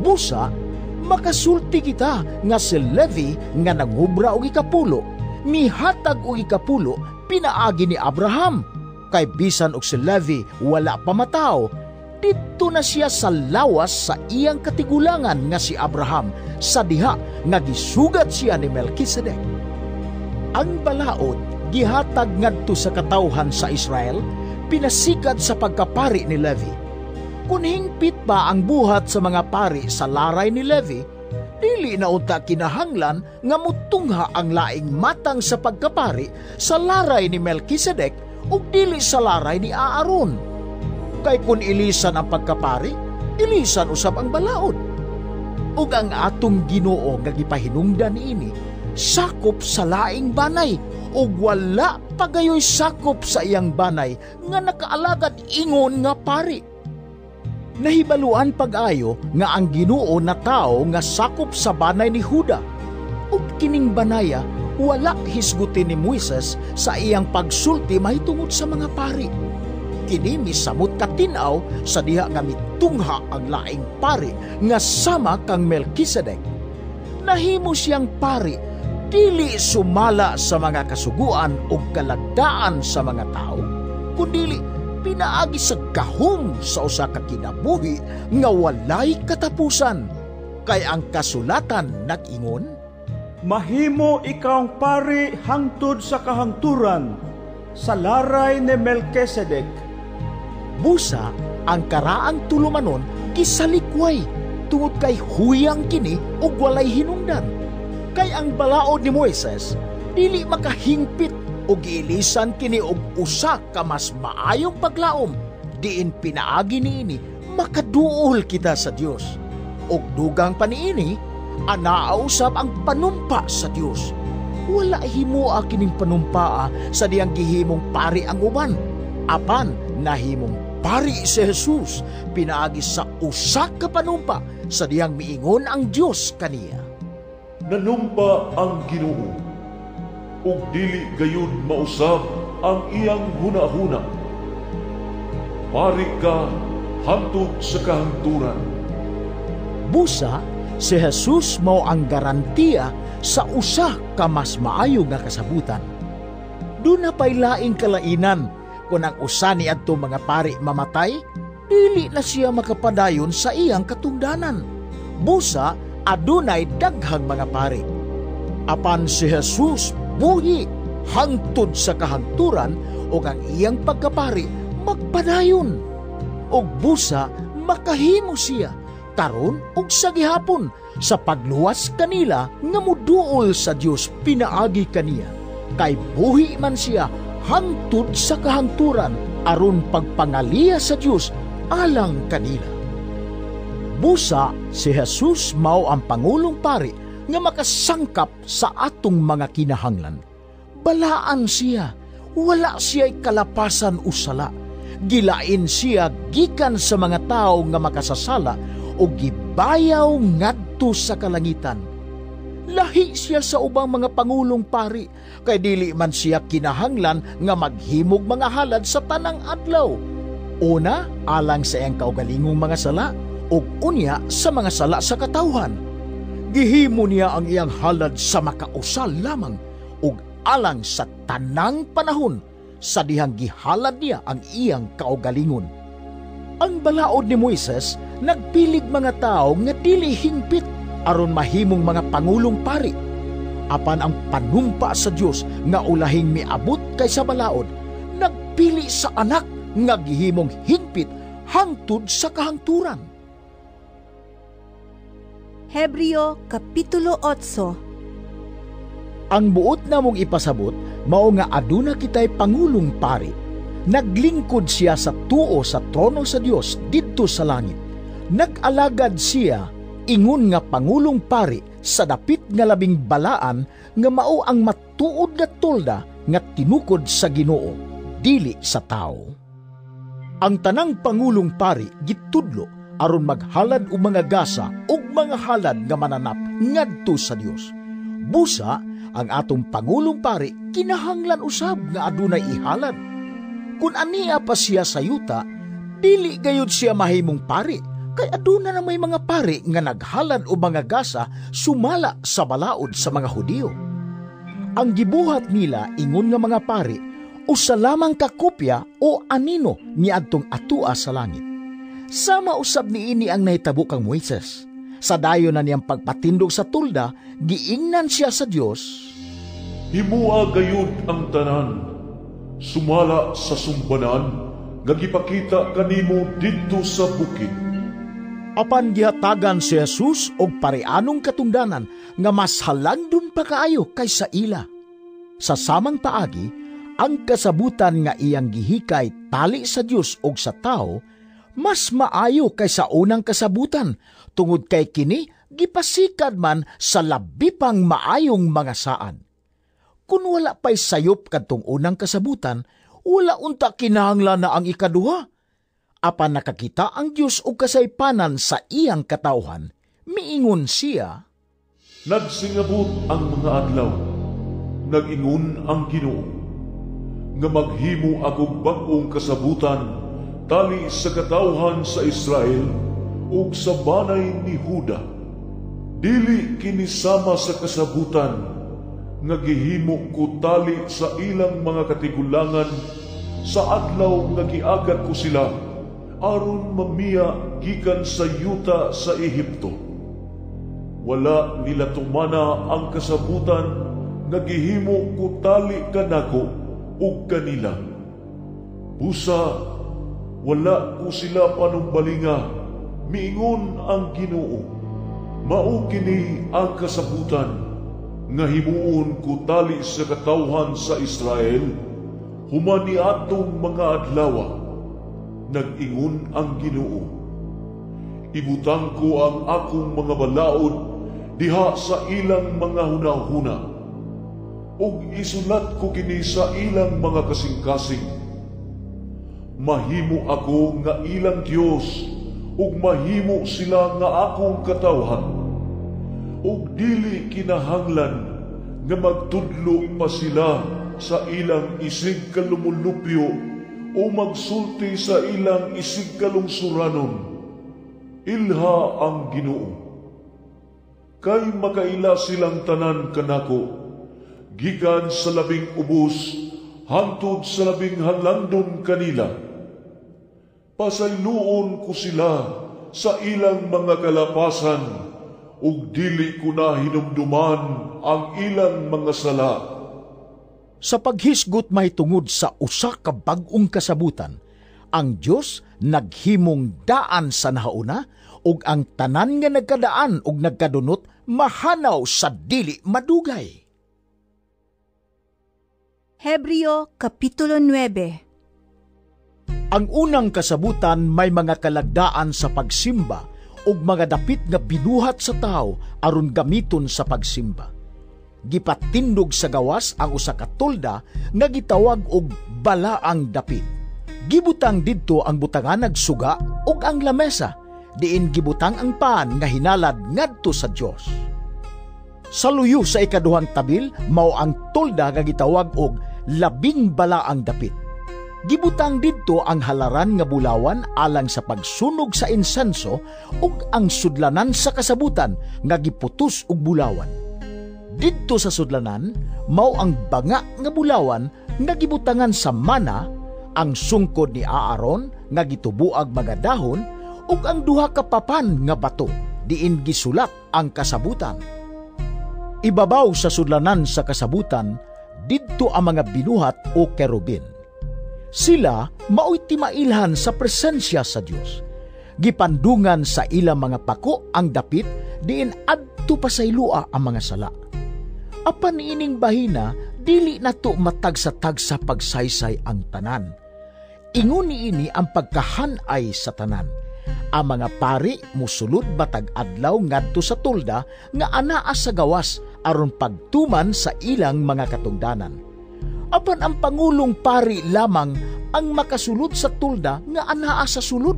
Busa, makasulti kita nga si Levi nga nangubra og ikapulo, mihatag og ikapulo pinaagi ni Abraham. Kay bisan og si Levi wala pa mataw, didto na siya sa lawas sa iyang katigulangan nga si Abraham, sa diha nga gisugat siya ni Melchizedek. Ang balaod gihatag ngadto sa katawhan sa Israel, pinasikat sa pagkapari ni Levi. Kung hingpit pa ang buhat sa mga pari sa laray ni Levi, dili na unta kinahanglan nga mutungha ang laing matang sa pagkapari sa laray ni Melchizedek ug dili sa laray ni Aaron. Kay kung ilisan ang pagkapari, ilisan usab ang balaod. Ug ang atong Ginoo nga gipahinungdan niini, sakop sa laing banay, ug wala pagayoy sakop sa iyang banay nga nakaalagad ingon nga pari. Nahibaluan pag-ayo nga ang Ginoo na tao nga sakop sa banay ni Juda. Ug kining banaya wala hisgutin ni Moises sa iyang pagsulti mahitungod sa mga pari. Kini misamot katin-aw sa diha nga mitungha ang laing pari nga sama kang Melchizedek. Nahimo siyang pari dili sumala sa mga kasuguan o kalagdaan sa mga tao, kundili pinaagi sa gahom sa usa ka kinabuhi nga walay katapusan. Kay ang kasulatan nag-ingon, mahimo ikawng pari hangtod sa kahangturan sa laray ni Melchizedek. Busa ang karaang tulumanon kisalikway tungod kay huyang kini ug walay hinungdan. Kay ang balaod ni Moises dili makahingpit ug giilisan kini og usa ka mas maayong paglaom, diin pinaagi niini makaduol kita sa Dios. Ug dugang pa niini, anaa usab ang panumpa sa Dios. Wala himoa kining panumpaa sa diyang gihimong pari ang uban, apan nahimong pari si Jesus pinaagi sa usa ka panumpa sa diyang miingon ang Dios kaniya. Nanumpa ang Ginoo, ug dili gayud mausab ang iyang hunahuna. Pari ka hangtod sa kahangturan. Busa, si Jesus mao ang garantiya sa usa ka mas maayo nga kasabutan. Duna pa'y laing kalainan kung ang usa ni adto mga pari mamatay, dili na siya makapadayon sa iyang katungdanan. Busa, adunay daghang mga pari. Apan si Jesus buhi hangtod sa kahangturan ug ang iyang pagkapari magpadayon. Ug busa makahimo siya karon ug sa gihapon sa pagluwas kanila nga muduol sa Dios pinaagi kaniya. Kay buhi man siya hangtod sa kahangturan aron pagpangaliya sa Dios alang kanila. Busa si Jesus mao ang pangulong pari nga makasangkap sa atong mga kinahanglan. Balaan siya, wala siya'y kalapasan o sala. Gilain siya gikan sa mga tao nga makasasala o gibayaw ngadto sa kalangitan. Lahi siya sa ubang mga pangulong pari, kay dili man siya kinahanglan nga maghimog mga halad sa tanang adlaw. Una, alang sa iyang kaugalingong mga sala, ug unya sa mga sala sa katawhan. Gihimo niya ang iyang halad sa makausa lamang ug alang sa tanang panahon sa dihang gihalad niya ang iyang kaugalingon. Ang balaod ni Moises nagpilig mga tao nga dili hingpit aron mahimong mga pangulong pari. Apan ang panumpa sa Dios nga ulahing miabot kaysa balaod, nagpili sa anak nga gihimong hingpit hangtod sa kahangturan. Hebreo Kapitulo 8. Ang buot namong ipasabot mao nga aduna kitay pangulong pari Naglingkod siya sa tuo sa trono sa Dios didto sa langit. Nag-alagad siya ingon nga pangulong pari sa dapit nga labing balaan nga mao ang matuod nga tolda nga tinukod sa Ginoo, dili sa tawo. Ang tanang pangulong pari gitudlo aron maghalad og mga gasa ug mga halad nga mananap ngadto sa Dios. Busa ang atong pangulong pari kinahanglan usab nga adunay ihalad. Kun ania pa siya sa yuta, dili gayud siya mahimong pari, kay aduna na may mga pari nga naghalad og mga gasa sumala sa balaod sa mga Hudiyo. Ang gibuhat nila ingon nga mga pari usa lamang ka kopya o anino niadtong atua sa langit. Sama usab niini ang nahitabo kang Moises. Sa dayon na niyang pagpatindog sa tulda, giingnan siya sa Dios, "Himua gayud ang tanan sumala sa sumbanan nga gipakita kanimo didto sa bukid." Apan gihatagan si Jesus og parianong katungdanan nga mas halangdon pa kaayo kaysa ila. Sa samang paagi, ang kasabutan nga iyang gihikay tali sa Dios og sa tawo mas maayo kaysa unang kasabutan, tungod kay kini gipasikad man sa labi pang maayong mga saad. Kun wala pa'y sayop kadtong unang kasabutan, wala unta kinahanglan na ang ikaduha. Apan nakakita ang Dios og kasaypanan sa iyang katawhan, miingon siya, "Nagsingabot ang mga adlaw, nag-ingon ang Ginoo, nga maghimo akong bag-ong kasabutan tali sa katawhan sa Israel ug sa banay ni Huda. Dili kini sama sa kasabutan nga gihimo ko tali sa ilang mga katigulangan sa adlaw nga giagat ko sila aron mamiya gikan sa yuta sa Ehipto. Wala nila tumana ang kasabutan nga gihimo ko tali kanako ug kanila. Busa wala ko sila panumbalinga, miingon ang Ginoo. Mao kini ang kasabutan nga himuon ko tali sa katawhan sa Israel human niadtong mga adlawa, nag-ingon ang Ginoo. Ibutang ko ang akong mga balaod diha sa ilang mga hunahuna, ug isulat ko kini sa ilang mga kasing-kasing. Mahimo ako nga ilang Dios, ug mahimo sila nga akong katawhan. Ug dili kinahanglan nga magtudlo pa sila sa ilang isig kalumulupyo o magsulti sa ilang isig kalungsuranon. Ilha ang Ginoo. Kay makaila silang tanan kanako, gikan sa labing ubos hangtod sa labing halangdon kanila. Pasayloon ko sila sa ilang mga kalapasan, ug dili ko na hinumduman ang ilang mga sala." Sa paghisgot mahitungod sa usa ka bag-ong kasabutan, ang Dios naghimong daan sa nahauna, ug ang tanan nga nagkadaan ug nagkadunot mahanaw sa dili madugay. Hebreo Kapitulo 9. Ang unang kasabutan may mga kalagdaan sa pagsimba ug mga dapit nga binuhat sa tawo aron gamiton sa pagsimba. Gipatindog sa gawas ang usa ka tolda nga gitawag og balaang dapit. Gibutang didto ang butanganag suga ug ang lamesa, diin gibutang ang pan nga hinalad ngadto sa Dios. Sa luyo sa ikaduhang tabil mao ang tolda nga gitawag og labing balaang dapit. Gibutang didto ang halaran nga bulawan alang sa pagsunog sa insenso ug ang sudlanan sa kasabutan nga giputos og bulawan. Didto sa sudlanan mao ang banga nga bulawan nga gibutangan sa mana, ang sungkod ni Aaron nga gitubuag mga dahon ug ang duha ka papan nga bato diin gisulat ang kasabutan. Ibabaw sa sudlanan sa kasabutan didto ang mga binuhat o kerubin. Sila mao'y timailhan sa presensya sa Dios. Gipandungan sa ilang mga pako ang dapit diin adto pasaylua ang mga sala. Apan ining bahina dili nato matagsa-tagsa pagsaysay ang tanan. Ingon niini ang pagkahanay sa tanan. Ang mga pari musulod matag adlaw ngadto sa tolda nga anaa sa gawas aron pagtuman sa ilang mga katungdanan. Apan ang pangulong pari lamang ang makasulod sa tolda nga anaa sa sulod.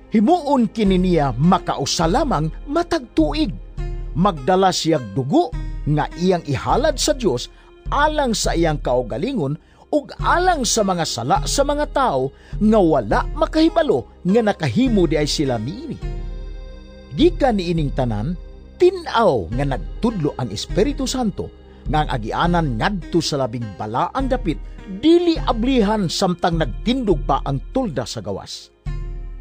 Himuon kini niya makausa lamang matag tuig. Magdala siyag dugo nga iyang ihalad sa Dios alang sa iyang kaugalingon ug alang sa mga sala sa mga tawo nga wala makahibalo nga nakahimo di ay sila niini. Gikan niining tanan, tin-aw nga nagtudlo ang Espiritu Santo nga ang agianan ngadto sa labing balaang dapit dili ablihan samtang nagtindog pa ang tolda sa gawas.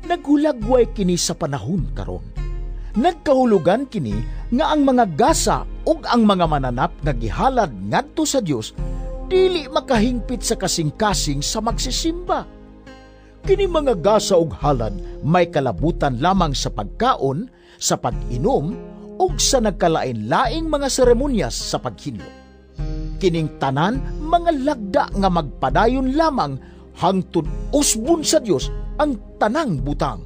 Naghulagway kini sa panahon karon. Nagkahulugan kini nga ang mga gasa ug ang mga mananap nga gihalad ngadto sa Dios dili makahingpit sa kasing-kasing sa magsisimba. Kini mga gasa ug halad may kalabutan lamang sa pagkaon, sa pag-inom ug sa nagkalain-laing mga seremonyas sa paghinlo. Kining tanan mga lagda nga magpadayon lamang hangtod usbon sa Dios ang tanang butang.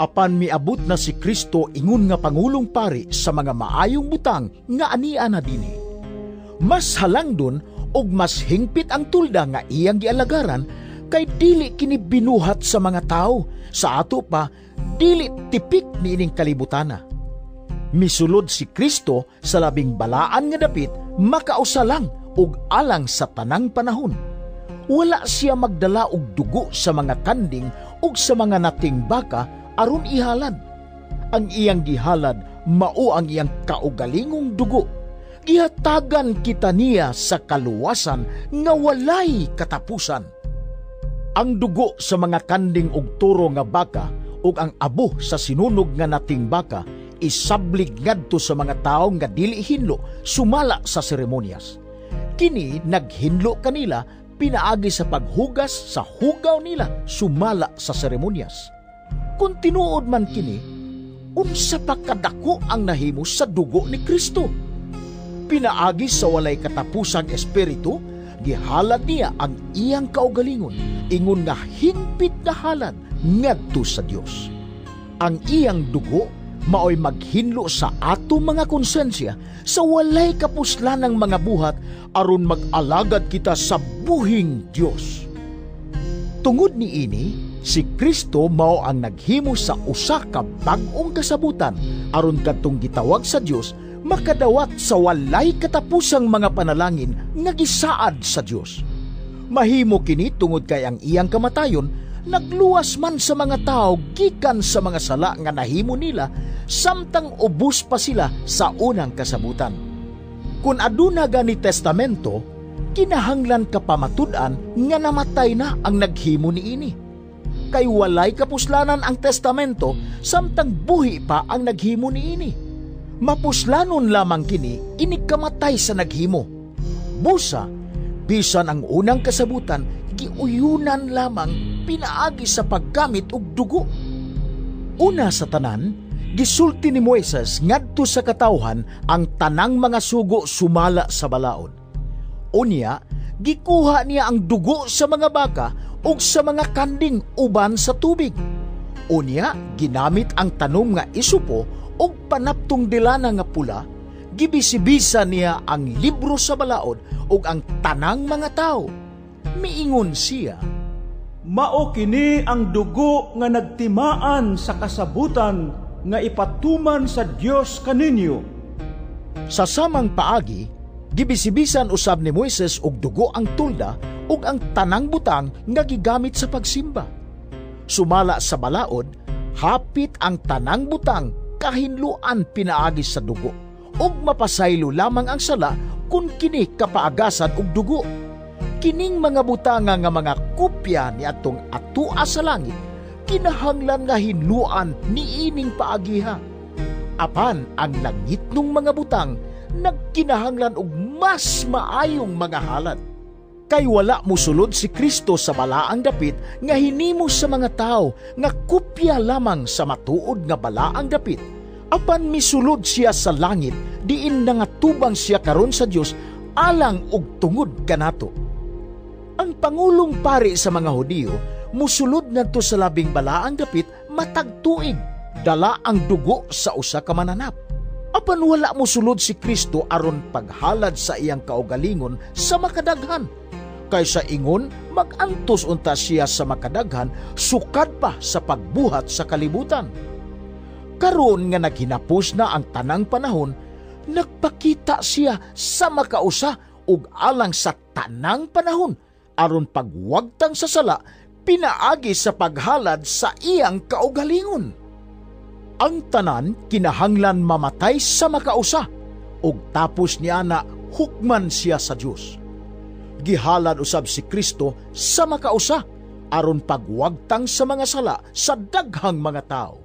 Apan miabot na si Kristo ingon nga pangulong pari sa mga maayong butang nga ania na dinhi. Mas halangdon ug mas hingpit ang tulda nga iyang gialagaran kay dili kini binuhat sa mga tawo, sa ato pa dili tipik niining kalibutana. Misulod si Kristo sa labing balaan nga dapit makausa lang ug alang sa tanang panahon. Wala siya magdala og dugo sa mga kanding ug sa mga nating baka aron ihalad. Ang iyang gihalad mao ang iyang kaugalingong dugo. Gihatagan kita niya sa kaluwasan nga walay katapusan. Ang dugo sa mga kanding ug turo nga baka ug ang abo sa sinunog nga nating baka isablig ngadto sa mga tawo nga dili hinlo sumala sa seremonyas. Kini naghinlo kanila pinaagi sa paghugas sa hugaw nila sumala sa seremonyas. Kung tinuod man kini, unsa pa kadako ang nahimo sa dugo ni Kristo? Pinaagi sa walay katapusang espiritu, gihalad niya ang iyang kaugalingon, ingon nga hingpit na halad ngadto sa Dios. Ang iyang dugo maoy maghinlo sa ato mga konsensya sa walay kapuslanang mga buhat aron mag-alagad kita sa buhing Dios. Tungod niini, si Kristo mao ang naghimo sa usa ka bag-ong kasabutan aron kadtong gitawag sa Dios makadawat sa walay katapusang mga panalangin nga gisaad sa Dios. Mahimo kini tungod kay ang iyang kamatayon nagluwas man sa mga tao gikan sa mga sala nga nahimo nila samtang ubos pa sila sa unang kasabutan. Kung aduna gani testamento, kinahanglan ka pamatud-an nga namatay na ang naghimo niini. Kay walay kapuslanan ang testamento samtang buhi pa ang naghimo niini. Mapuslanon lamang kini inigkamatay sa naghimo. Busa, bisan ang unang kasabutan, giuyunan lamang pinaagi sa paggamit og dugo. Una sa tanan, gisulti ni Moises ngadto sa katawhan ang tanang mga sugo sumala sa balaod. Unya, gikuha niya ang dugo sa mga baka ug sa mga kanding uban sa tubig. Unya, ginamit ang tanom nga isupo ug panaptong delana nga pula, gibisibisa niya ang libro sa balaod ug ang tanang mga tao. Miingon siya, mao kini ang dugo nga nagtimaan sa kasabutan nga ipatuman sa Dios kaninyo. Sa samang paagi, gibisibisan usab ni Moises og dugo ang tulda ug ang tanang butang nga gigamit sa pagsimba. Sumala sa balaod, hapit ang tanang butang kahinluan pinaagi sa dugo ug mapasaylo lamang ang sala kung kini kapaagasan og dugo. Kining mga butanga nga mga kopya ni atong atua sa langit, kinahanglan nga hinluan niining paagiha. Apan ang langitnong mga butang nagkinahanglan og mas maayong mga halad. Kay wala mosulod si Kristo sa balaang dapit nga hinimo sa mga tao nga kopya lamang sa matuod nga balaang dapit. Apan misulod siya sa langit diin nangatubang siya karon sa Dios alang og tungod kanato. Ang Ang pangulong pari sa mga Hudiyo musulod ngadto sa labing balaang dapit matag tuig, dala ang dugo sa usa ka mananap. Apan wala mosulod si Kristo aron paghalad sa iyang kaugalingon sa makadaghan. Kaysa ingon, magantos unta siya sa makadaghan sukad pa sa pagbuhat sa kalibutan. Karon nga naghinapos na ang tanang panahon, nagpakita siya sa makausa ug alang sa tanang panahon aron pagwagtang sa sala pinaagi sa paghalad sa iyang kaugalingon. Ang tanan kinahanglan mamatay sa makausa ug tapos niya na hukman siya sa Dios. Gihalad usab si Kristo sa makausa aron pagwagtang sa mga sala sa daghang mga tao.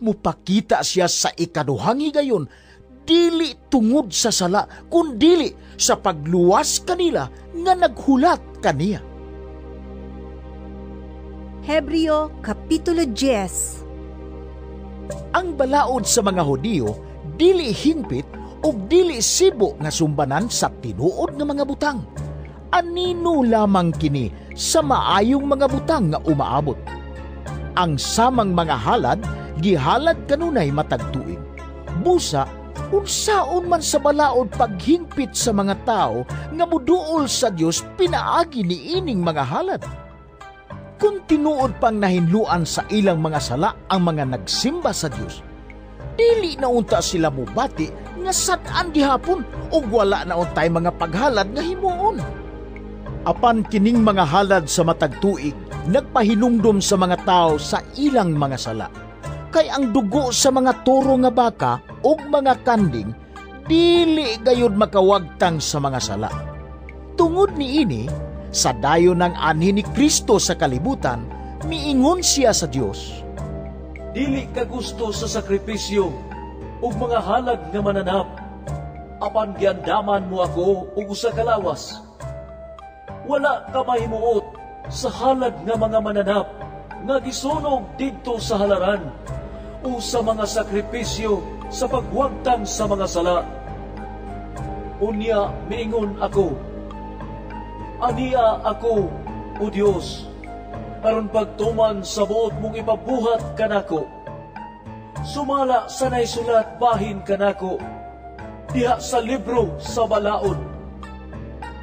Mupakita siya sa ikaduhang higayon dili tungod sa sala kundili sa pagluwas kanila nga naghulat kaniya. Hebreo Kapitulo 10. Ang balaod sa mga Hudiyo dili hingpit ug dili sibo nga sumbanan sa tinuod nga mga butang. Anino lamang kini sa maayong mga butang nga umaabot. Ang samang mga halad gihalad kanunay matag tuig. Busa unsaon man sa balaod paghingpit sa mga tao nga muduol sa Dios pinaagi niining mga halad. Kung tinuod pang nahinluan sa ilang mga sala ang mga nagsimba sa Dios, dili na unta sila mubati nga sad-an gihapon ug wala na untay mga paghalad nga himuon. Apan kining mga halad sa matag tuig nagpahinumdom sa mga tao sa ilang mga sala. Kay ang dugo sa mga toro nga baka ug mga kanding dili gayud makawagtang sa mga sala. Tungod niini, sa dayon ng anhi ni Kristo sa kalibutan, miingon siya sa Dios, "Dili ka gusto sa sakripisyo ug mga halad nga mananap, apan giandaman mo ako og usa ka lawas. Wala ka mahimuot sa halad nga mga mananap nga gisunog didto sa halaran o sa mga sakripisyo sa pagwagtang sa mga sala. Unya miingon ako, ania ako, O Dios, aron pagtuman sa buot mong ipabuhat kanako. Sumala sa naisulat bahin kanako, diha sa libro sa balaod."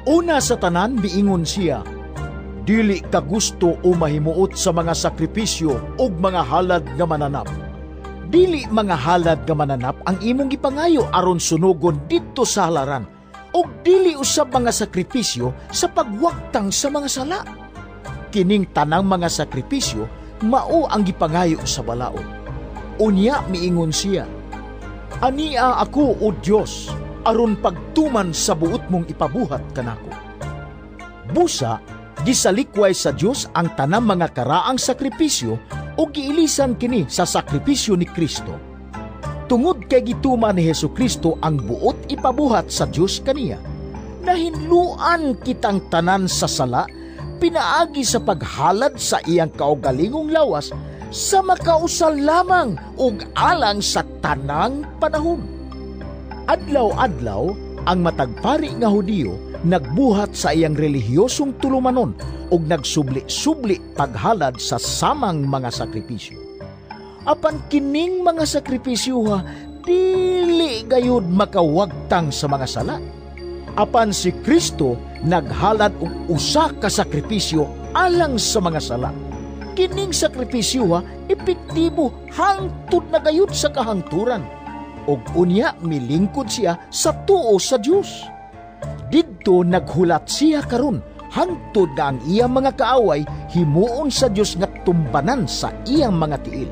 Una sa tanan miingon siya, "Dili ka gusto o mahimuot sa mga sakripisyo ug mga halad nga mananap." Dili mga halad nga mananap ang imong gipangayo aron sunugon didto sa halaran, ug dili usab mga sakripisyo sa pagwagtang sa mga sala. Kining tanang mga sakripisyo mao ang gipangayo sa balaod. Unya miingon siya, "Ania ako, O Dios, aron pagtuman sa buot mong ipabuhat kanako." Busa gisalikway sa Dios ang tanang mga karaang sakripisyo ug giilisan kini sa sakripisyo ni Kristo. Tungod kay gituman ni Hesukristo ang buot ipabuhat sa Dios kaniya, nahinluan kitang tanan sa sala pinaagi sa paghalad sa iyang kaugalingong lawas sa makausa lamang ug alang sa tanang panahon. Adlaw-adlaw ang matag pari nga Hudiyo nagbuhat sa iyang relihiyosong tulumanon ug nagsubli-subli paghalad sa samang mga sakripisyo. Apan kining mga sakripisyo dili gayud makawagtang sa mga sala. Apan si Kristo naghalad og usa ka sakripisyo alang sa mga sala. Kining sakripisyo epektibo hangtod na gayud sa kahangturan. Ug unya milingkod siya sa tuo sa Dios. Didto naghulat siya karon hangtod nga ang iyang mga kaaway himuon sa Dios nga tumbanan sa iyang mga tiil.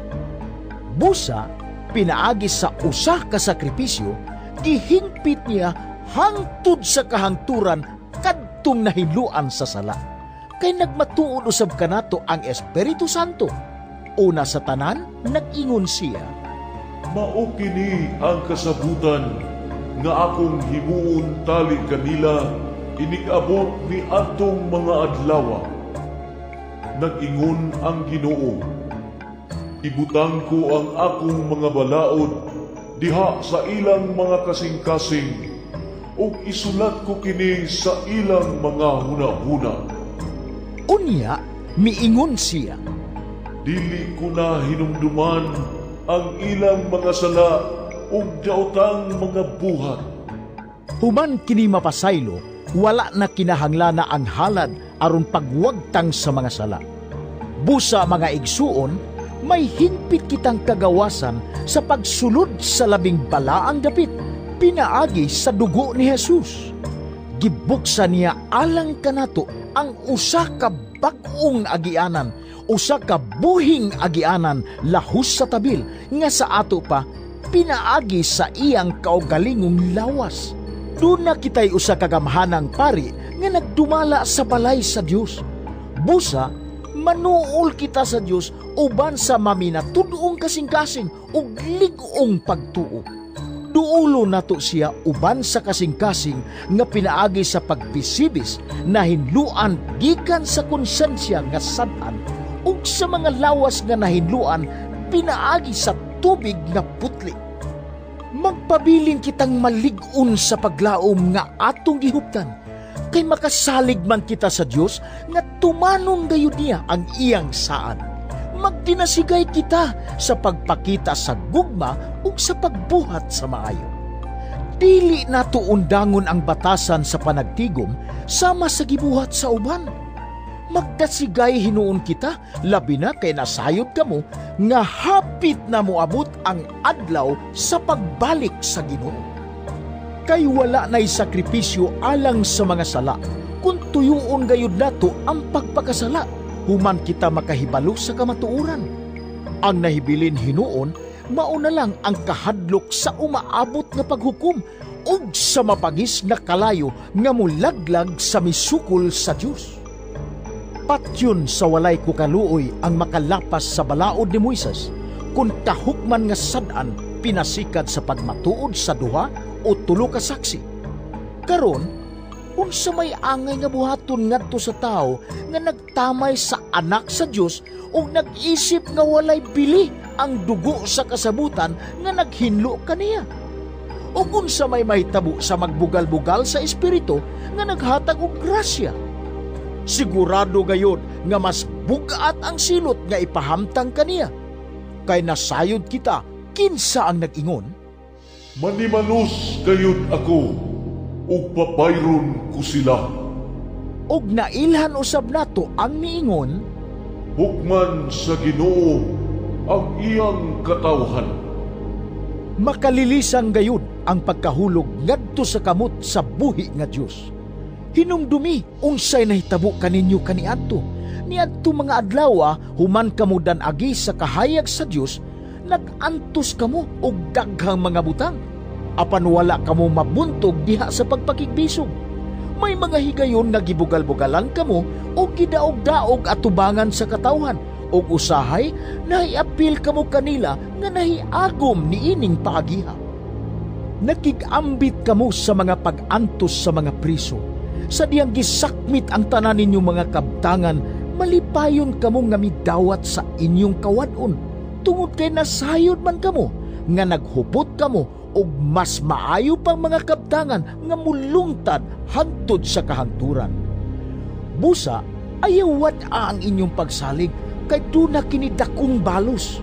Busa pinaagi sa usa ka sakripisyo, gihingpit niya hangtod sa kahangturan kadtong nahinluan sa sala. Kay nagmatuod usab kanato ang Espiritu Santo. Una sa tanan, nag-ingon siya, "Mao kini ang kasabutan nga akong himuon tali kanila inig-abot ni adtong mga adlawa. Nag-ingon ang Ginoo, ibutang ko ang akong mga balaod diha sa ilang mga kasing-kasing ug isulat ko kini sa ilang mga hunahuna." Unya, miingon siya, "Dili ko na hinumduman ang ilang mga sala ug daotang mga buhat." Human kini mapasaylo, wala na kinahanglana ang halad aron pagwagtang sa mga sala. Busa, mga igsuon, may hingpit kitang kagawasan sa pagsulod sa labing balaang dapit pinaagi sa dugo ni Jesus. Gibuksan niya alang kanato ang usa ka bag-ong agianan, usa ka buhing agianan lahos sa tabil nga sa ato pa pinaagi sa iyang kaugalingong lawas. Duna kita'y usa ka gamhanang pari nga nagdumala sa balay sa Dios. Busa, manuol kita sa Dios uban sa maminatud-ong kasing-kasing ug lig-ong pagtuo. Duolo nato siya uban sa kasing-kasing nga pinaagi sa pagbisibis na hinluan gikan sa konsensya nga sad-an ug sa mga lawas nga nahinluan pinaagi sa tubig nga putli. Magpabilin kitang malig-on sa paglaom nga atong gihuptan, kay makasalig man kita sa Dios nga tumanon gayud niya ang iyang saad. Magdinasigay kita sa pagpakita sa gugma ug sa pagbuhat sa maayo. Dili nato undangon ang batasan sa panagtigom sama sa gibuhat sa uban. Magdasigay hinuon kita, labi na kay nasayod kamo nga hapit na moabot ang adlaw sa pagbalik sa Ginoo. Kay wala na'y sakripisyo alang sa mga sala, kung tuyuon gayud nato ang pagpakasala, human kita makahibalo sa kamatuoran. Ang nahibilin hinuon, mauna lang ang kahadlok sa umaabot nga paghukom ug sa mapagis nga kalayo nga mulaglag sa misukol sa Dios. Patyon sa walay kukaluoy ang makalapas sa balaod ni Moises, kung kahukman nga sad-an pinasikad sa pagmatuod sa duha o tulo ka saksi. Karon, unsa may angay nga buhaton ngadto sa tawo nga nagtamay sa anak sa Dios ug nag-isip nga walay bili ang dugo sa kasabutan nga naghinlo kaniya? Ug unsa may mahitabo sa magbugal-bugal sa espiritu nga naghatag og grasya? Sigurado gayod nga mas bugat ang silot nga ipahamtang kaniya. Kay nasayod kita kinsa ang nag-ingon, "Manimalos gayud ako, ug pabayron ko sila." Ug nailhan usab nato ang miingon, "Hukman sa Ginoo ang iyang katawhan." Makalilisan gayud ang pagkahulog ngadto sa kamot sa buhi nga Dios. Hinumdumi unsay nahitabo kaninyo kaniadto. Niadto mga adlaw human kamo dan-agi sa kahayag sa Dios, nag-antos kamo og daghang mga butang. Apan wala kamo mabuntog diha sa pagpakigbisog. May mga higayon nga gibugal-bugalan kamo og gidaog-daog atubangan sa katawhan, og usahay nahiapil kamo kanila nga nahiagom niining paagiha. Nakig-ambit kamo sa mga pag-antos sa mga priso. Sa diyang gisakmit ang tanan ninyong mga kabtangan, malipayon kamo nga midawat sa inyong kawad-on, tungod kay nasayod man kamo nga naghupot kamo og mas maayo pang mga kabtangan nga mulungtad hangtod sa kahangturan. Busa, ayaw wad-a ang inyong pagsalig, kay duna kini dakong balos.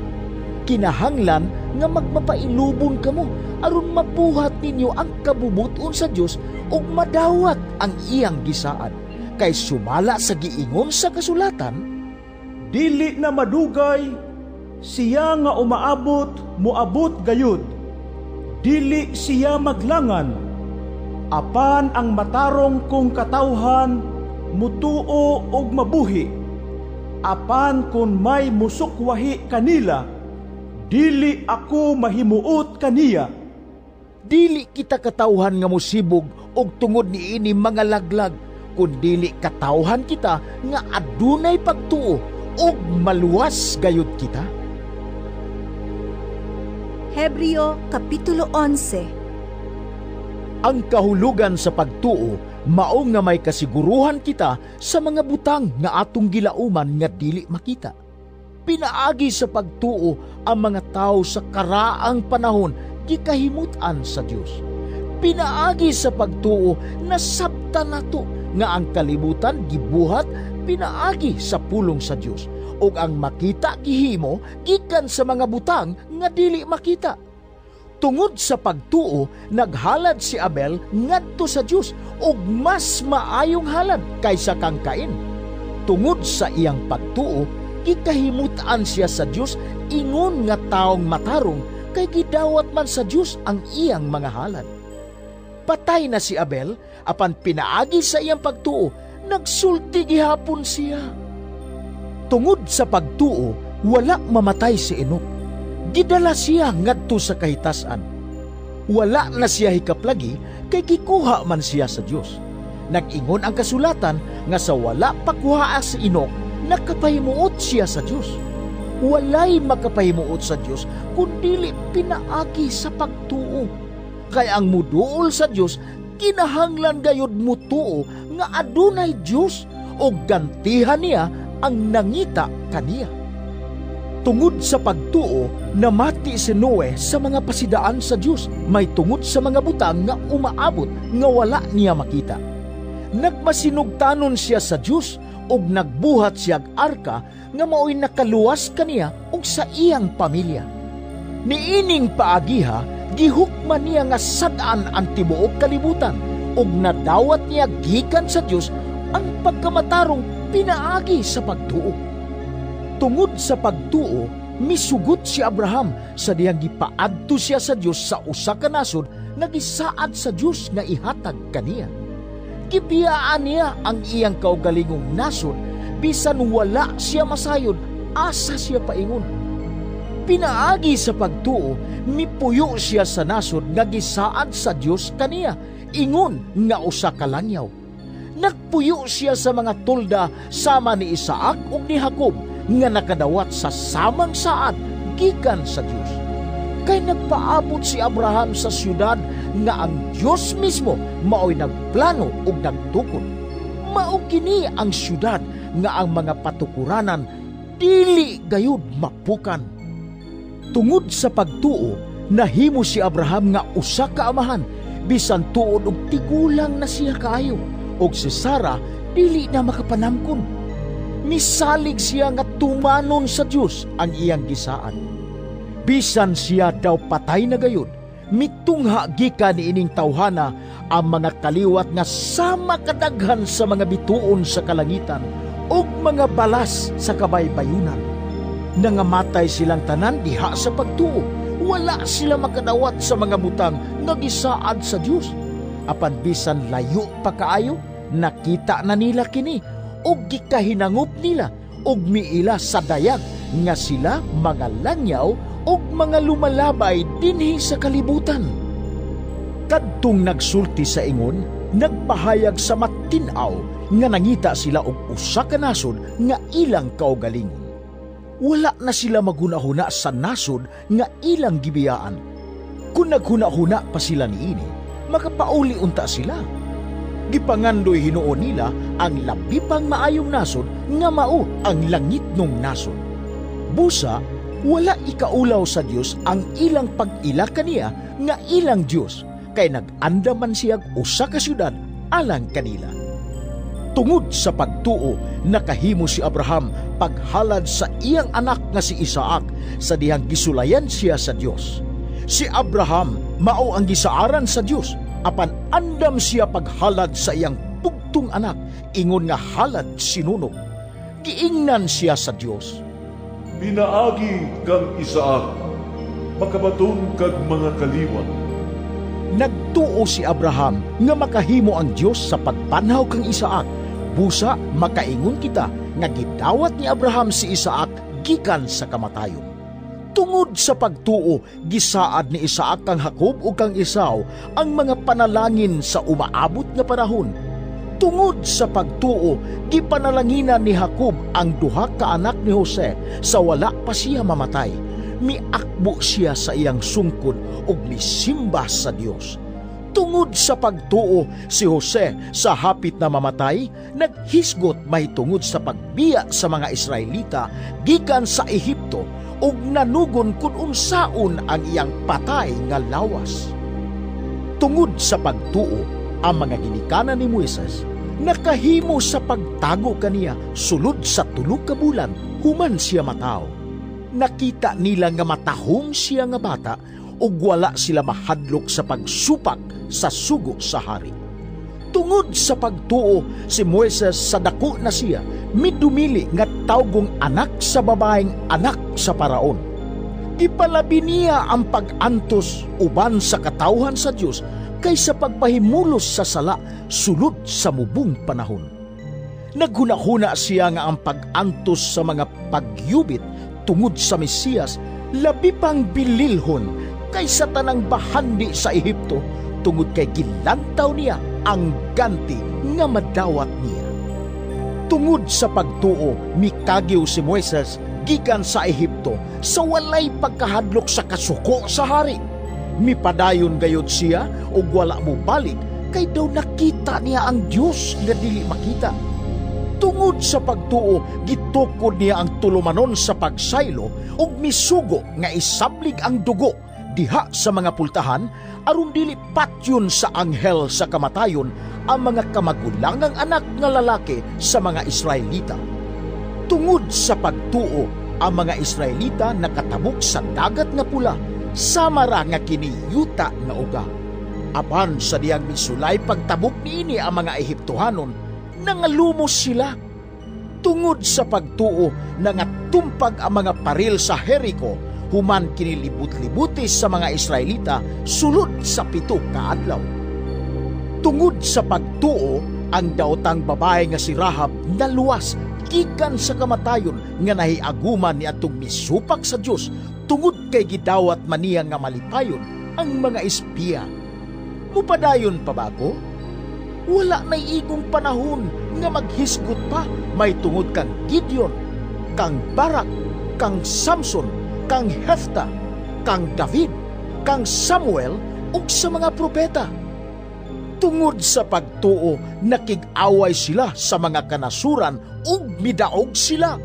Kinahanglan nga magmapailubon kamo aron mabuhat ninyo ang kabubuton sa Dios ug madawat ang iyang gisaad. Kay sumala sa giingon sa kasulatan, "Dili na madugay, siya nga umaabot, moabot gayud. Dili siya maglangan. Apan ang matarong kong katawhan mutuo og mabuhi. Apan kun may musukwahi kanila, dili ako mahimuot kaniya." Dili kita katawhan nga mosibog og tungod niini mga laglag, kun dili katawhan kita nga adunay pagtuo og maluwas gayud kita. Hebreo Kapitulo 11. Ang kahulugan sa pagtuo mao nga may kasiguruhan kita sa mga butang nga atong gilauman nga dili makita. Pinaagi sa pagtuo ang mga tao sa karaang panahon gikahimut-an sa Dios. Pinaagi sa pagtuo nasabtan nato nga ang kalibutan gibuhat pinaagi sa pulong sa Dios ug ang makita gihimo gikan sa mga butang nga dili makita. Tungod sa pagtuo, naghalad si Abel ngadto sa Dios og mas maayong halad kaysa kang Cain. Tungod sa iyang pagtuo, gikahimutan siya sa Dios ingon nga taong matarong kay gidawat man sa Dios ang iyang mga halad. Patay na si Abel, apan pinaagi sa iyang pagtuo, nagsulti gihapon siya. Tungod sa pagtuo, wala mamatay si Enoch. Gidala siya ngadto sa kahitasan. Wala na siya hikaplagi kay gikuha man siya sa Dios. Nag-ingon ang kasulatan nga sa wala pakuhaa si Enoch, nakapahimuot siya sa Dios. Walay makapahimuot sa Dios kun dili pinaagi sa pagtuo. Kay ang muduol sa Dios kinahanglan gayud mutuo nga adunay Dios ug gantihan niya ang nangita kaniya. Tungod sa pagtuo, namati si Noe sa mga pasidaan sa Dios, may tungod sa mga butang nga umaabot nga wala niya makita. Nagmasinugtanon siya sa Dios ug nagbuhat siyag arka nga maoy nakaluwas kaniya ug sa iyang pamilya. Niining paagiha, gihukman niya nga sad-an ang tibuok kalibutan ug nadawat niya gikan sa Dios ang pagkamatarong pinaagi sa pagtuo. Tungod sa pagtuo, misugot si Abraham sa dihang gipaadto siya sa Dios sa usa ka nasod nga gisaad sa Dios nga ihatag kaniya. Gibiyaan niya ang iyang kaugalingong nasod bisan wala siya masayod asa siya paingon. Pinaagi sa pagtuo, mipuyo siya sa nasod nga gisaad sa Dios kaniya, ingon nga usa ka langyaw. Nagpuyo siya sa mga tolda sama ni Isaac ug ni Jacob nga nakadawat sa samang saad gikan sa Dios. Kay nagpaabot si Abraham sa syudad nga ang Dios mismo maoy nagplano ug nagtukod. Mao kini ang syudad nga ang mga patukuranan dili gayud mapukan. Tungod sa pagtuo, nahimo si Abraham nga usa ka amahan bisan tuod og tigulang na siya kaayo ug si Sara dili na makapanamkon. Misalig siya nga tumanon sa Dios ang iyang gisaad. Bisan siya daw patay na gayud, mitungha gikan niining tawhana ang mga kaliwat nga sama kadaghan sa mga bituon sa kalangitan ug mga balas sa kabaybayunan. Nangamatay silang tanan diha sa pagtuo, wala sila makadawat sa mga butang nga gisaad sa Dios. Apan bisan layo pa kaayo, nakita na nila kini ug gikahinangop nila ug miila sa dayag nga sila mga langyaw ug mga lumalabay dinhi sa kalibutan. Kadtong nagsulti sa ingon, nagpahayag sa matin-aw nga nangita sila og usa ka nasod nga ilang kaugalingon. Wala na sila maghunahuna sa nasod nga ilang gibiyaan. Kung naghunahuna pa sila niini, makapauli unta sila. Gipangandoy hinuon nila ang labi pang maayong nasod nga mao ang langitnong nasod. Busa, wala ikaulaw sa Dios ang ilang pag-ila kaniya nga ilang Dios, kay nag-anda man siyag usa ka syudad alang kanila. Tungod sa pagtuo, nakahimo si Abraham paghalad sa iyang anak nga si Isaac sa dihang gisulayan siya sa Dios. Si Abraham mao ang gisaaran sa Dios, apan andam siya paghalad sa iyang bugtong anak, ingon nga halad sinunog. Giingnan siya sa Dios, Pinaagi kang Isaac, makabaton kag mga kaliwat. Nagtuo si Abraham nga makahimo ang Dios sa pagpanhaw kang Isaac. Busa makaingon kita nga gidawat ni Abraham si Isaac gikan sa kamatayon. Tungod sa pagtuo, gisaad ni Isaac kang Jacob ug kang Esau ang mga panalangin sa umaabot nga panahon. Tungod sa pagtuo, gipanalanginan ni Jacob ang duha ka anak ni Jose sa wala pa siya mamatay. Miakbo siya sa iyang sungkod ug misimba sa Dios. Tungod sa pagtuo, si Jose sa hapit na mamatay, naghisgot mahitungod sa pagbiya sa mga Israelita gikan sa Ehipto ug nanugon kun unsaon ang iyang patay nga lawas. Tungod sa pagtuo, ang mga ginikanan ni Moises Nakahimo sa pagtago kaniya sulod sa 3 ka bulan human siya mataw. Nakita nila nga matahom siya nga bata ug wala sila mahadlok sa pagsupak sa sugo sa hari. Tungod sa pagtuo, si Moises sa dako na siya midumili nga tawgong anak sa babaeng anak sa paraon. Gipalabi niya ang pag-antos uban sa katawhan sa Dios kaysa pagpahimulos sa sala sulod sa mubong panahon. Naghunahuna siya nga ang pag-antos sa mga pagyubit tungod sa Mesiyas labi pang bililhon kaysa tanang bahandi sa Ehipto, tungod kay gilantaw niya ang ganti nga madawat niya. Tungod sa pagtuo, mikagiw si Moises gikan sa Ehipto sa walay pagkahadlok sa kasuko sa hari. Mipadayon gayud siya ug wala mobalik kay daw nakita niya ang Dios nga dili makita. Tungod sa pagtuo, gitukod niya ang tulumanon sa pagsaylo ug misugo nga isablig ang dugo diha sa mga pultahan aron dili patyon sa anghel sa kamatayon ang mga kamagulangang anak nga lalaki sa mga Israelita. Tungod sa pagtuo, ang mga Israelita nakatabok sa dagat nga pula, sama ra nga kiniyuta nga uga. Apan sa diyang misulay pagtabok niini ang mga Ehiptohanon, nangalumos sila. Tungod sa pagtuo, nangatumpag ang mga paril sa Jericho, human kinilibot-libuti sa mga Israelita sulod sa 7 ka adlaw. Tungod sa pagtuo, ang daotang babae nga si Rahab naluwas gikan sa kamatayon nga nahiaguman ni atong misupak sa Dios tungod kay gidawat man niya nga malipayon ang mga espiya. Mupadayon pa ba ko? Wala na'y igong panahon nga maghisgot pa may tungod kang Gideon, kang Barak, kang Samson, kang Hefta, kang David, kang Samuel ug sa mga propeta. Tungod sa pagtuo, nakig-away sila sa mga kanasuran ug midaog sila.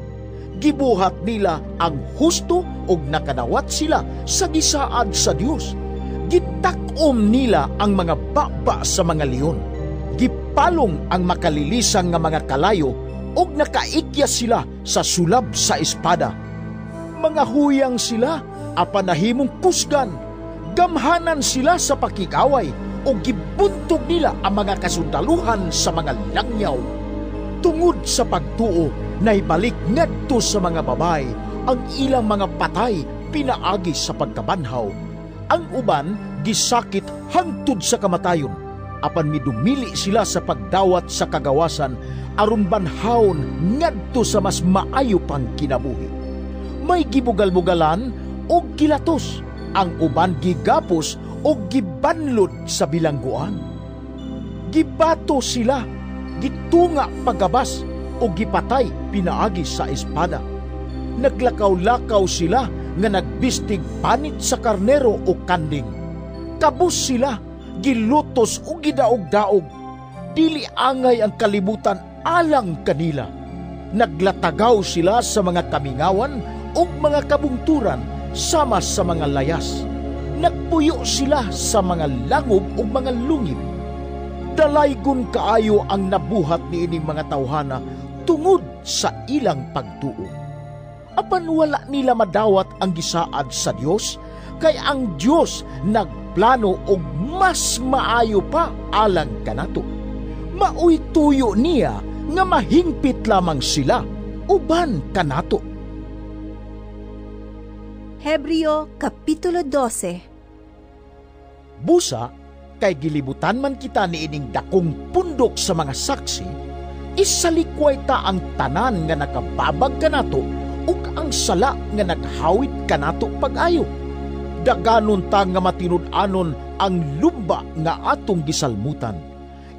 Gibuhat nila ang husto ug nakadawat sila sa gisaad sa Dios. Gitak-om nila ang mga baba sa mga leon. Gipalong ang makalilisang nga mga kalayo ug nakaikya sila sa sulab sa espada. Mga huyang sila apan nahimong kusgan. Gamhanan sila sa pakig-away ug gibuntog nila ang mga kasundaluhan sa mga langyaw. Tungod sa pagtuo, naibalik ngadto sa mga babae ang ilang mga patay pinaagi sa pagkabanhaw. Ang uban gisakit hangtod sa kamatayon, apan midumili sila sa pagdawat sa kagawasan aron banhawon ngadto sa mas maayo pang kinabuhi. May gibugal-bugalan og gilatos, ang uban gigapos o gibanlod sa bilangguan. Gibato sila, gitunga pagabas o gipatay pinaagi sa espada. Naglakaw-lakaw sila nga nagbistig panit sa karnero o kanding. Kabus sila, gilutos o gidaog-daog. Dili angay ang kalibutan alang kanila. Naglatagaw sila sa mga kamingawan o mga kabungturan sama sa mga layas. Nagpuyo sila sa mga langob o mga lungib. Dalaygon kaayo ang nabuhat niining mga tawhana tungod sa ilang pagtuo. Apan wala nila madawat ang gisaad sa Dios, kay ang Dios nagplano og mas maayo pa alang kanato. Maoy tuyo niya nga mahingpit lamang sila uban kanato. Hebreo Kapitulo 12. Busa, kay gilibutan man kita niining dakong pundok sa mga saksi, isalikway ta ang tanan nga nakababag kanato ug ang sala nga naghawid kanato pag-ayo. Daganon ta nga matinud-anon ang lumba nga atong gisalmutan.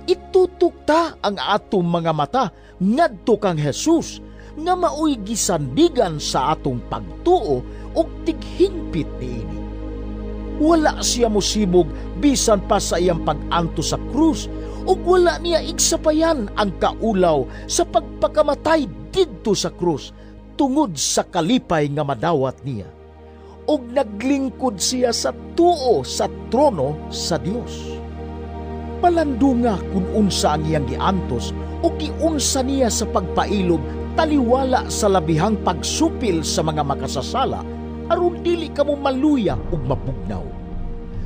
Itutok ta ang atong mga mata ngadto kang Jesus nga maoy gisandigan sa atong pagtuo ug tighingpit niini. Wala siya mosibog bisan pa sa iyang pag-anto sa krus, ug wala niya igsapayan ang kaulaw sa pagpakamatay didto sa krus tungod sa kalipay nga madawat niya. Ug naglingkod siya sa tuo sa trono sa Dios. Palandunga kun unsa ang iyang giantos ug giunsa niya sa pagpailob taliwala sa labihang pagsupil sa mga makasasala aron dili kamo maluya ug mabugnaw.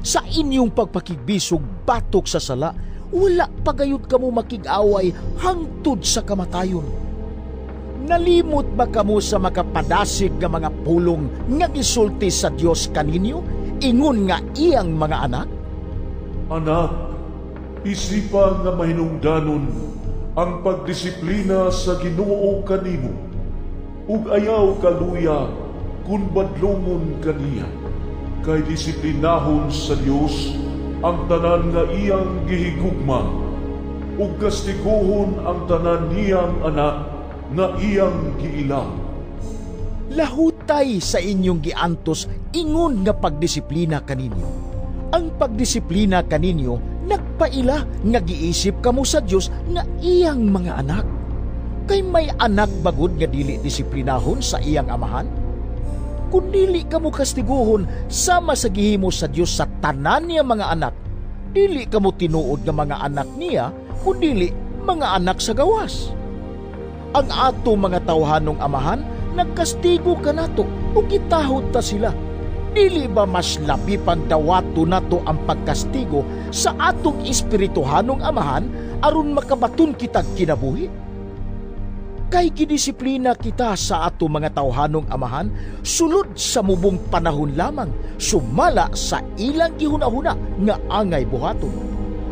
Sa inyong pagpakigbisog batok sa sala, wala pagayod kamo makig-away hangtod sa kamatayon. Nalimot ba kamo sa makapadasig nga mga pulong nga gisulti sa Dios kaninyo ingon nga iyang mga anak? Anak, isipa nga mahinungdanon ang pagdisiplina sa Ginoo kanimo, ug ayaw kaluya kun badlongon kaniya. Kay disiplinahon sa Dios ang tanan nga iyang gihigugma, ug kastiguhon ang tanan niyang anak nga iyang giila. Lahutay sa inyong giantos ingon nga pagdisiplina kaninyo. Ang pagdisiplina kaninyo nagpaila nga giisip kamo sa Dios nga iyang mga anak. Kay may anak bagud nga dili disiplinahon sa iyang amahan? Kun dili kamo kastiguhon sama sa gihimo sa Dios sa tanan niya mga anak, dili kamo tinuod nga mga anak niya, kundili mga anak sa gawas. Ang ato mga tawhanong amahan nagkastigo kanato ug gitahod ta sila. Dili ba mas labi pang dawato nato ang pagkastigo sa atong espirituhanong amahan aron makabaton kitag kinabuhi? Kay gidisiplina kita sa ato mga tawhanong amahan sulod sa mubong panahon lamang, sumala sa ilang gihuna-huna nga angay buhaton.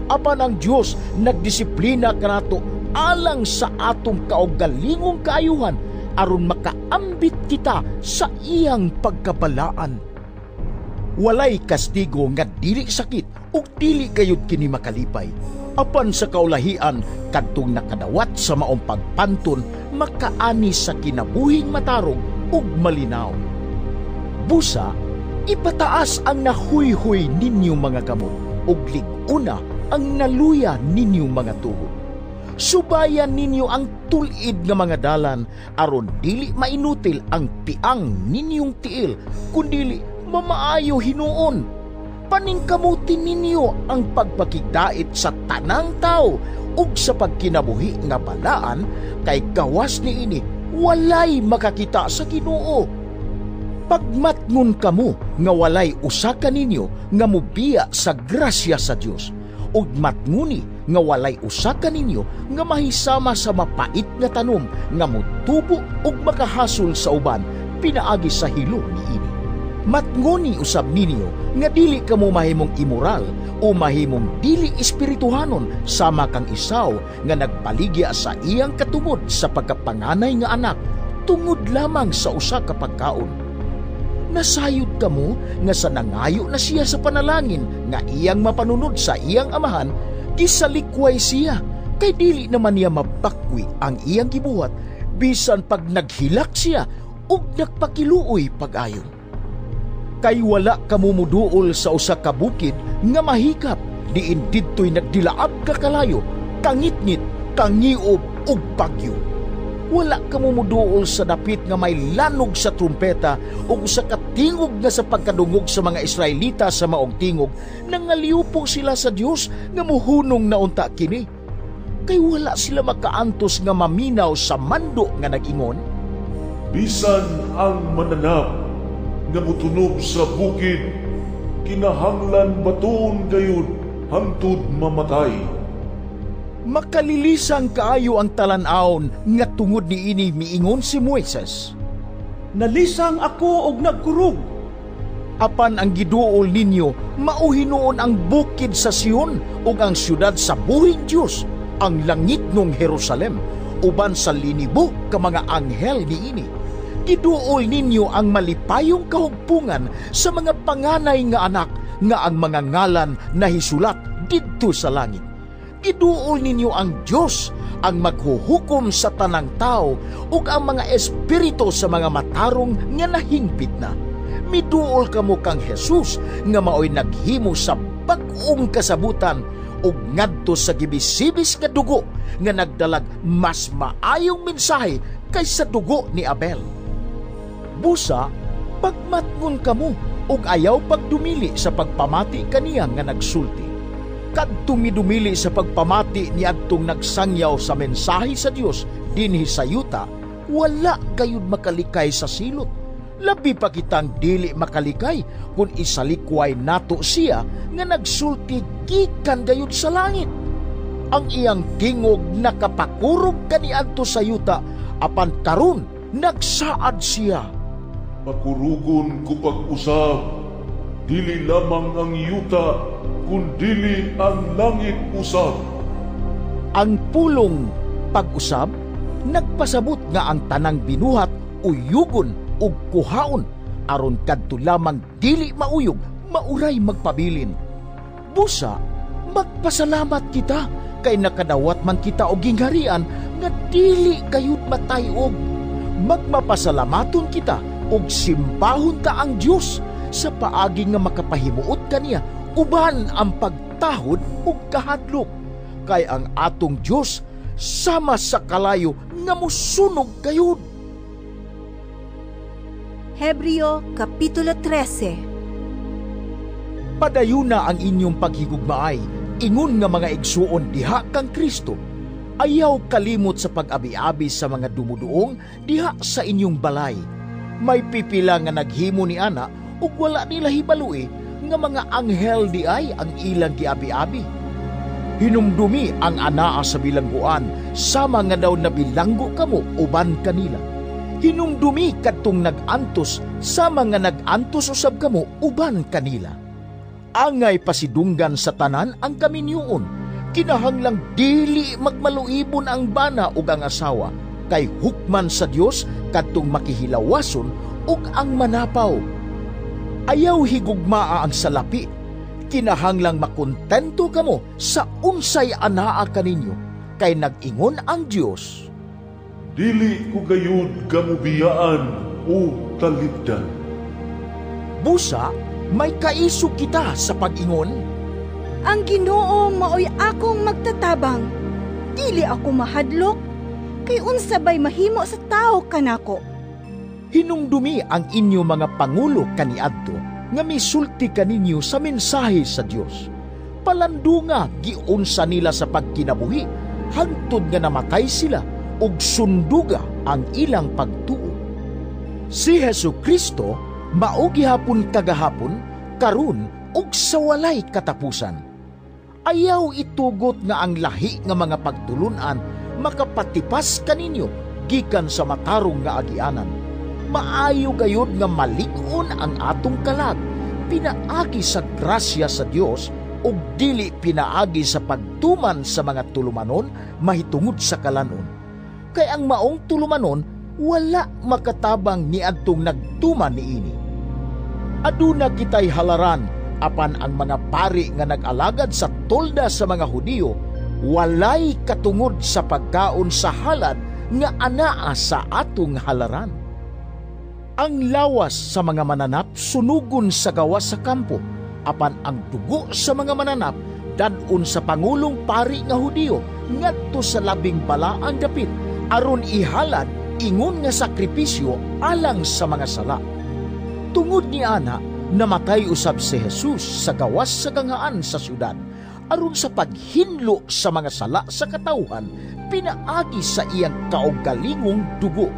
Apan ang Dios nagdisiplina kanato alang sa atong kaugalingong kaayuhan aron makaambit kita sa iyang pagkabalaan. Walay kastigo nga dili sakit ug dili gayud kini makalipay. Apan sa kaulahian kadtong nakadawat sa maong pagpanton makaani sa kinabuhing matarong ug malinaw. Busa, ipataas ang nahuyhoy ninyong mga kamot ug lig-una ang naluya ninyong mga tuhod. Subayan ninyo ang tulid nga mga dalan aron dili mainutil ang piang ninyong tiil, kundili mamaayo hinuon. Paningkamutin ninyo ang pagpakigdait sa tanang tao ug sa pagkinabuhi nga balaan, kay gawas niini walay makakita sa Ginoo. Pagmatngon kamo nga walay usa kaninyo nga mobiya sa grasya sa Dios, ug matnguni nga walay usa kaninyo nga mahisama sa mapait nga tanom nga motubo ug makahasol sa uban pinaagi sa hilo niini. Matnguni usab ninyo nga dili kamo mahimong immoral o mahimong dili espirituhanon sama kang Esau nga nagpaligya sa iyang katungod sa pagkapanganay nga anak tungod lamang sa usa ka pagkaon. Nasayod kamo nga sa nangayo na siya sa panalangin nga iyang mapanunod sa iyang amahan, gisalikway siya kay dili naman niya mabakwi ang iyang gibuhat bisan pag naghilak siya ug nagpakiluoy pag-ayo. Kay wala kamo muduol sa usa ka bukid nga mahikap, diin didtoy nagdilaab ka kalayo, kangitngit, kangiob ug bagyo. Wala kamo muduol sa dapit nga may lanog sa trumpeta ug usa ka tingog nga sa pagkadungog sa mga Israelita sa maong tingog, nangaliupong sila sa Dios nga muhunong na unta kini. Kay wala sila makaantos nga maminaw sa mando nga nag-ingon, bisan ang mananap nga mutunob sa bukid, kinahanglan batuon gayud hangtod mamatay. Makalilisang kaayo ang talan-awon nga tungod niini miingon si Moises, nalisang ako og nagkurog. Apan ang giduol ninyo mao hinuon ang bukid sa Sion ug ang syudad sa buhing Dios, ang langit nung Jerusalem, uban sa linibo ka mga anghel niini. Giduol ninyo ang malipayong kahugpungan sa mga panganay nga anak nga ang mga ngalan nahisulat didto sa langit. Giduol ninyo ang Dios ang maghuhukom sa tanang tao ug ang mga espiritu sa mga matarong nga nahingpit na. Miduol kamo kang Jesus nga maoy naghimo sa bag-ong kasabutan ug ngadto sa gibisibis nga dugo nga nagdalag mas maayong mensahe kaysa dugo ni Abel. Busa, pagmatngon kamo ug ayaw pagdumili sa pagpamati kaniya nga nagsulti. Kadtong midumili sa pagpamati niadtong nagsangyaw sa mensahe sa Dios dinhi sa yuta, wala gayud makalikay sa silot. Labi pa kitang dili makalikay kung isalikway nato siya nga nagsulti gikan gayud sa langit. Ang iyang tingog nakapakurog kaniadto sa yuta, apan karon nagsaad siya. Pakurugon ko pag-usab, dili lamang ang yuta, kundili ang langit usab. Ang pulong pag-usab nagpasabot nga ang tanang binuhat uyugon ug kuhaon aron kadto lamang dili mauyog mauray magpabilin. Busa magpasalamat kita kay nakadawat man kita og gingharian nga dili gayud matay-og. Magmapasalamaton kita ug simbahon ta ang Dios sa paagi nga makapahimuot kaniya uban ang pagtahod ug kahadlok, kay ang atong Dios sama sa kalayo nga mosunog gayud. Hebreo Kapitulo 13. Padayuna ang inyong paghigugmaay, ingon nga mga igsuon diha kang Kristo. Ayaw kalimot sa pag-abi-abi sa mga dumuduong diha sa inyong balay. May pipila nga naghimo ni ana ug wala nila hibalui nga mga anghel di ay ang ilang giabi-abi. Hinumdumi ang anaa sa bilangguan, sama nga daw nabilanggo kamo uban kanila. Hinumdumi kadtong nag-antos, sama nga nag-antos usab kamo uban kanila. Angay pasidunggan sa tanan ang kaminyuon. Kinahanglang dili magmaluibon ang bana ug ang asawa, kay hukman sa Dios kadtong makihilawason ug ang manapaw. Ayaw higugmaa ang salapi. Kinahanglang makontento kamo sa unsay anaa kaninyo, kay nag-ingon ang Dios, dili ko gayud kamubiyaan o talibdan. Busa may kaisog kita sa pag-ingon, ang Ginoo maoy akong magtatabang, dili ako mahadlok, kay unsa bay mahimo sa tawo kanako. Hinumdumi ang inyo mga pangulo kaniadto nga misulti kaninyo sa mensahe sa Dios. Palandunga giunsa nila sa pagkinabuhi hangtod nga namatay sila ug sunduga ang ilang pagtuo. Si Hesus Kristo mao gihapon kagahapon, karon ug sa walay katapusan. Ayaw itugot nga ang lahi nga mga pagtulunan makapatipas kaninyo gikan sa matarong nga agianan. Maayo gayud nga malig-on ang atong kalag pinaagi sa grasya sa Dios ug dili pinaagi sa pagtuman sa mga tulumanon mahitungod sa kalanon. Kay ang maong tulumanon wala makatabang niadtong nagtuman niini. Aduna kitay halaran apan ang mga pari nga nag-alagad sa tolda sa mga Hudiyo walay katungod sa pagkaon sa halad nga anaa sa atong halaran. Ang lawas sa mga mananap sunugon sa gawas sa kampo, apan ang dugo sa mga mananap dadon sa pangulong pari nga Hudiyo ngadto sa labing balaang dapit aron ihalad ingon nga sakripisyo alang sa mga sala. Tungod ni ana, namatay usab si Jesus sa gawas sa ganghaan sa syudad aron sa paghinlo sa mga sala sa katawhan pinaagi sa iyang kaugalingong dugo.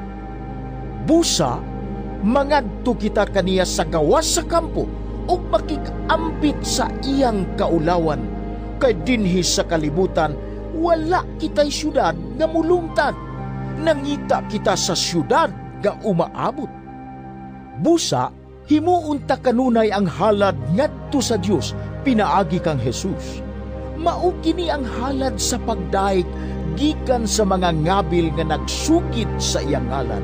Busa mangadto kita kaniya sa gawas sa kampo ug makig-ambit sa iyang kaulawan, kay dinhi sa kalibutan wala kitay syudad nga mulungtad. Nangita kita sa syudad nga umaabot. Busa himuon ta kanunay ang halad ngadto sa Dios pinaagi kang Jesus. Mao kini ang halad sa pagdaig gikan sa mga ngabil nga nagsugid sa iyang ngalan.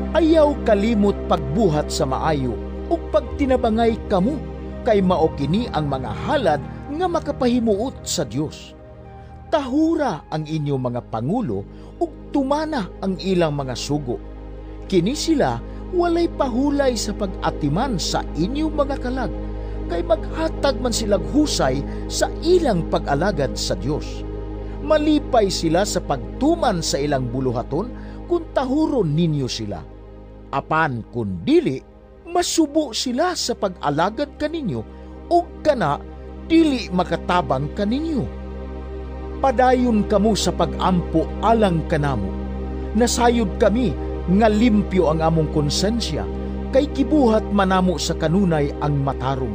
Ayaw kalimot pagbuhat sa maayo ug pagtinabangay kamo, kay mao kini ang mga halad nga makapahimuot sa Dios. Tahura ang inyong mga pangulo ug tumana ang ilang mga sugo. Kini sila walay pahulay sa pag-atiman sa inyong mga kalag, kay maghatag man silag husay sa ilang pag-alagad sa Dios. Malipay sila sa pagtuman sa ilang buluhaton kung tahuron ninyo sila. Apan kung dili, masubo sila sa pag-alagad kaninyo ug kana Dili makatabang kaninyo. Padayon kamo sa pag-ampo alang kanamo. Nasayod kami nga limpyo ang among konsensya, kay gibuhat manamo sa kanunay ang matarong.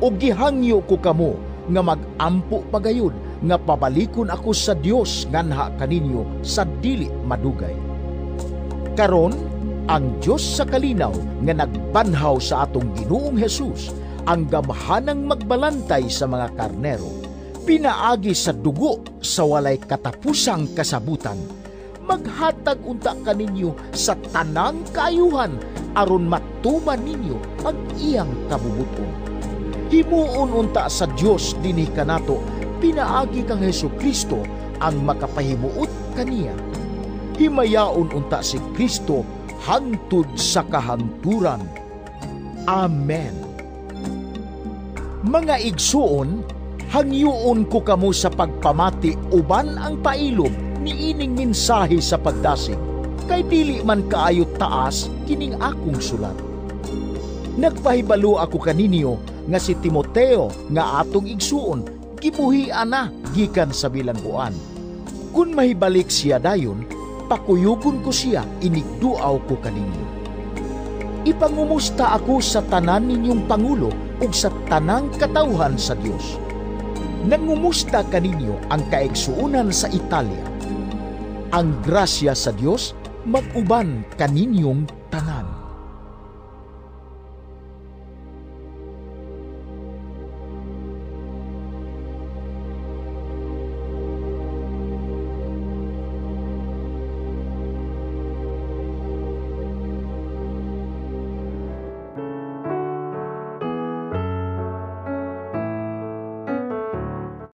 O gihangyo ko kamo nga mag-ampo pagayod nga pabalikon ako sa Dios nganha kaninyo sa dili madugay. Karon, ang Dios sa kalinaw nga nagbanhaw sa atong Ginoong Hesus ang gamhanang magbalantay sa mga karnero, pinaagi sa dugo sa walay katapusang kasabutan, maghatag unta kaninyo sa tanang kaayuhan aron matuman ninyo ang iyang kabubuton. Himuon unta sa Dios dinhi kanato pinaagi kang Hesukristo ang makapahimuot kaniya. Himayaon unta si Kristo hangtod sa kahangturan. Amen. Mga igsuon, hangyoon ko kamo sa pagpamati uban ang pailob niining mensahe sa pagdasig, kay dili man kaayo taas kining akong sulat. Nagpahibalo ako kaninyo nga si Timoteo nga atong igsuon gibuhian na gikan sa bilangguan. Kung mahibalik siya dayon, pakuyugon ko siya inigduaw ko kaninyo. Ipangumusta ako sa tanan ninyong pangulo ug sa tanang katawhan sa Dios. Nangumusta kaninyo ang kaigsuonan sa Italia. Ang grasya sa Dios mag-uban kaninyong tanan.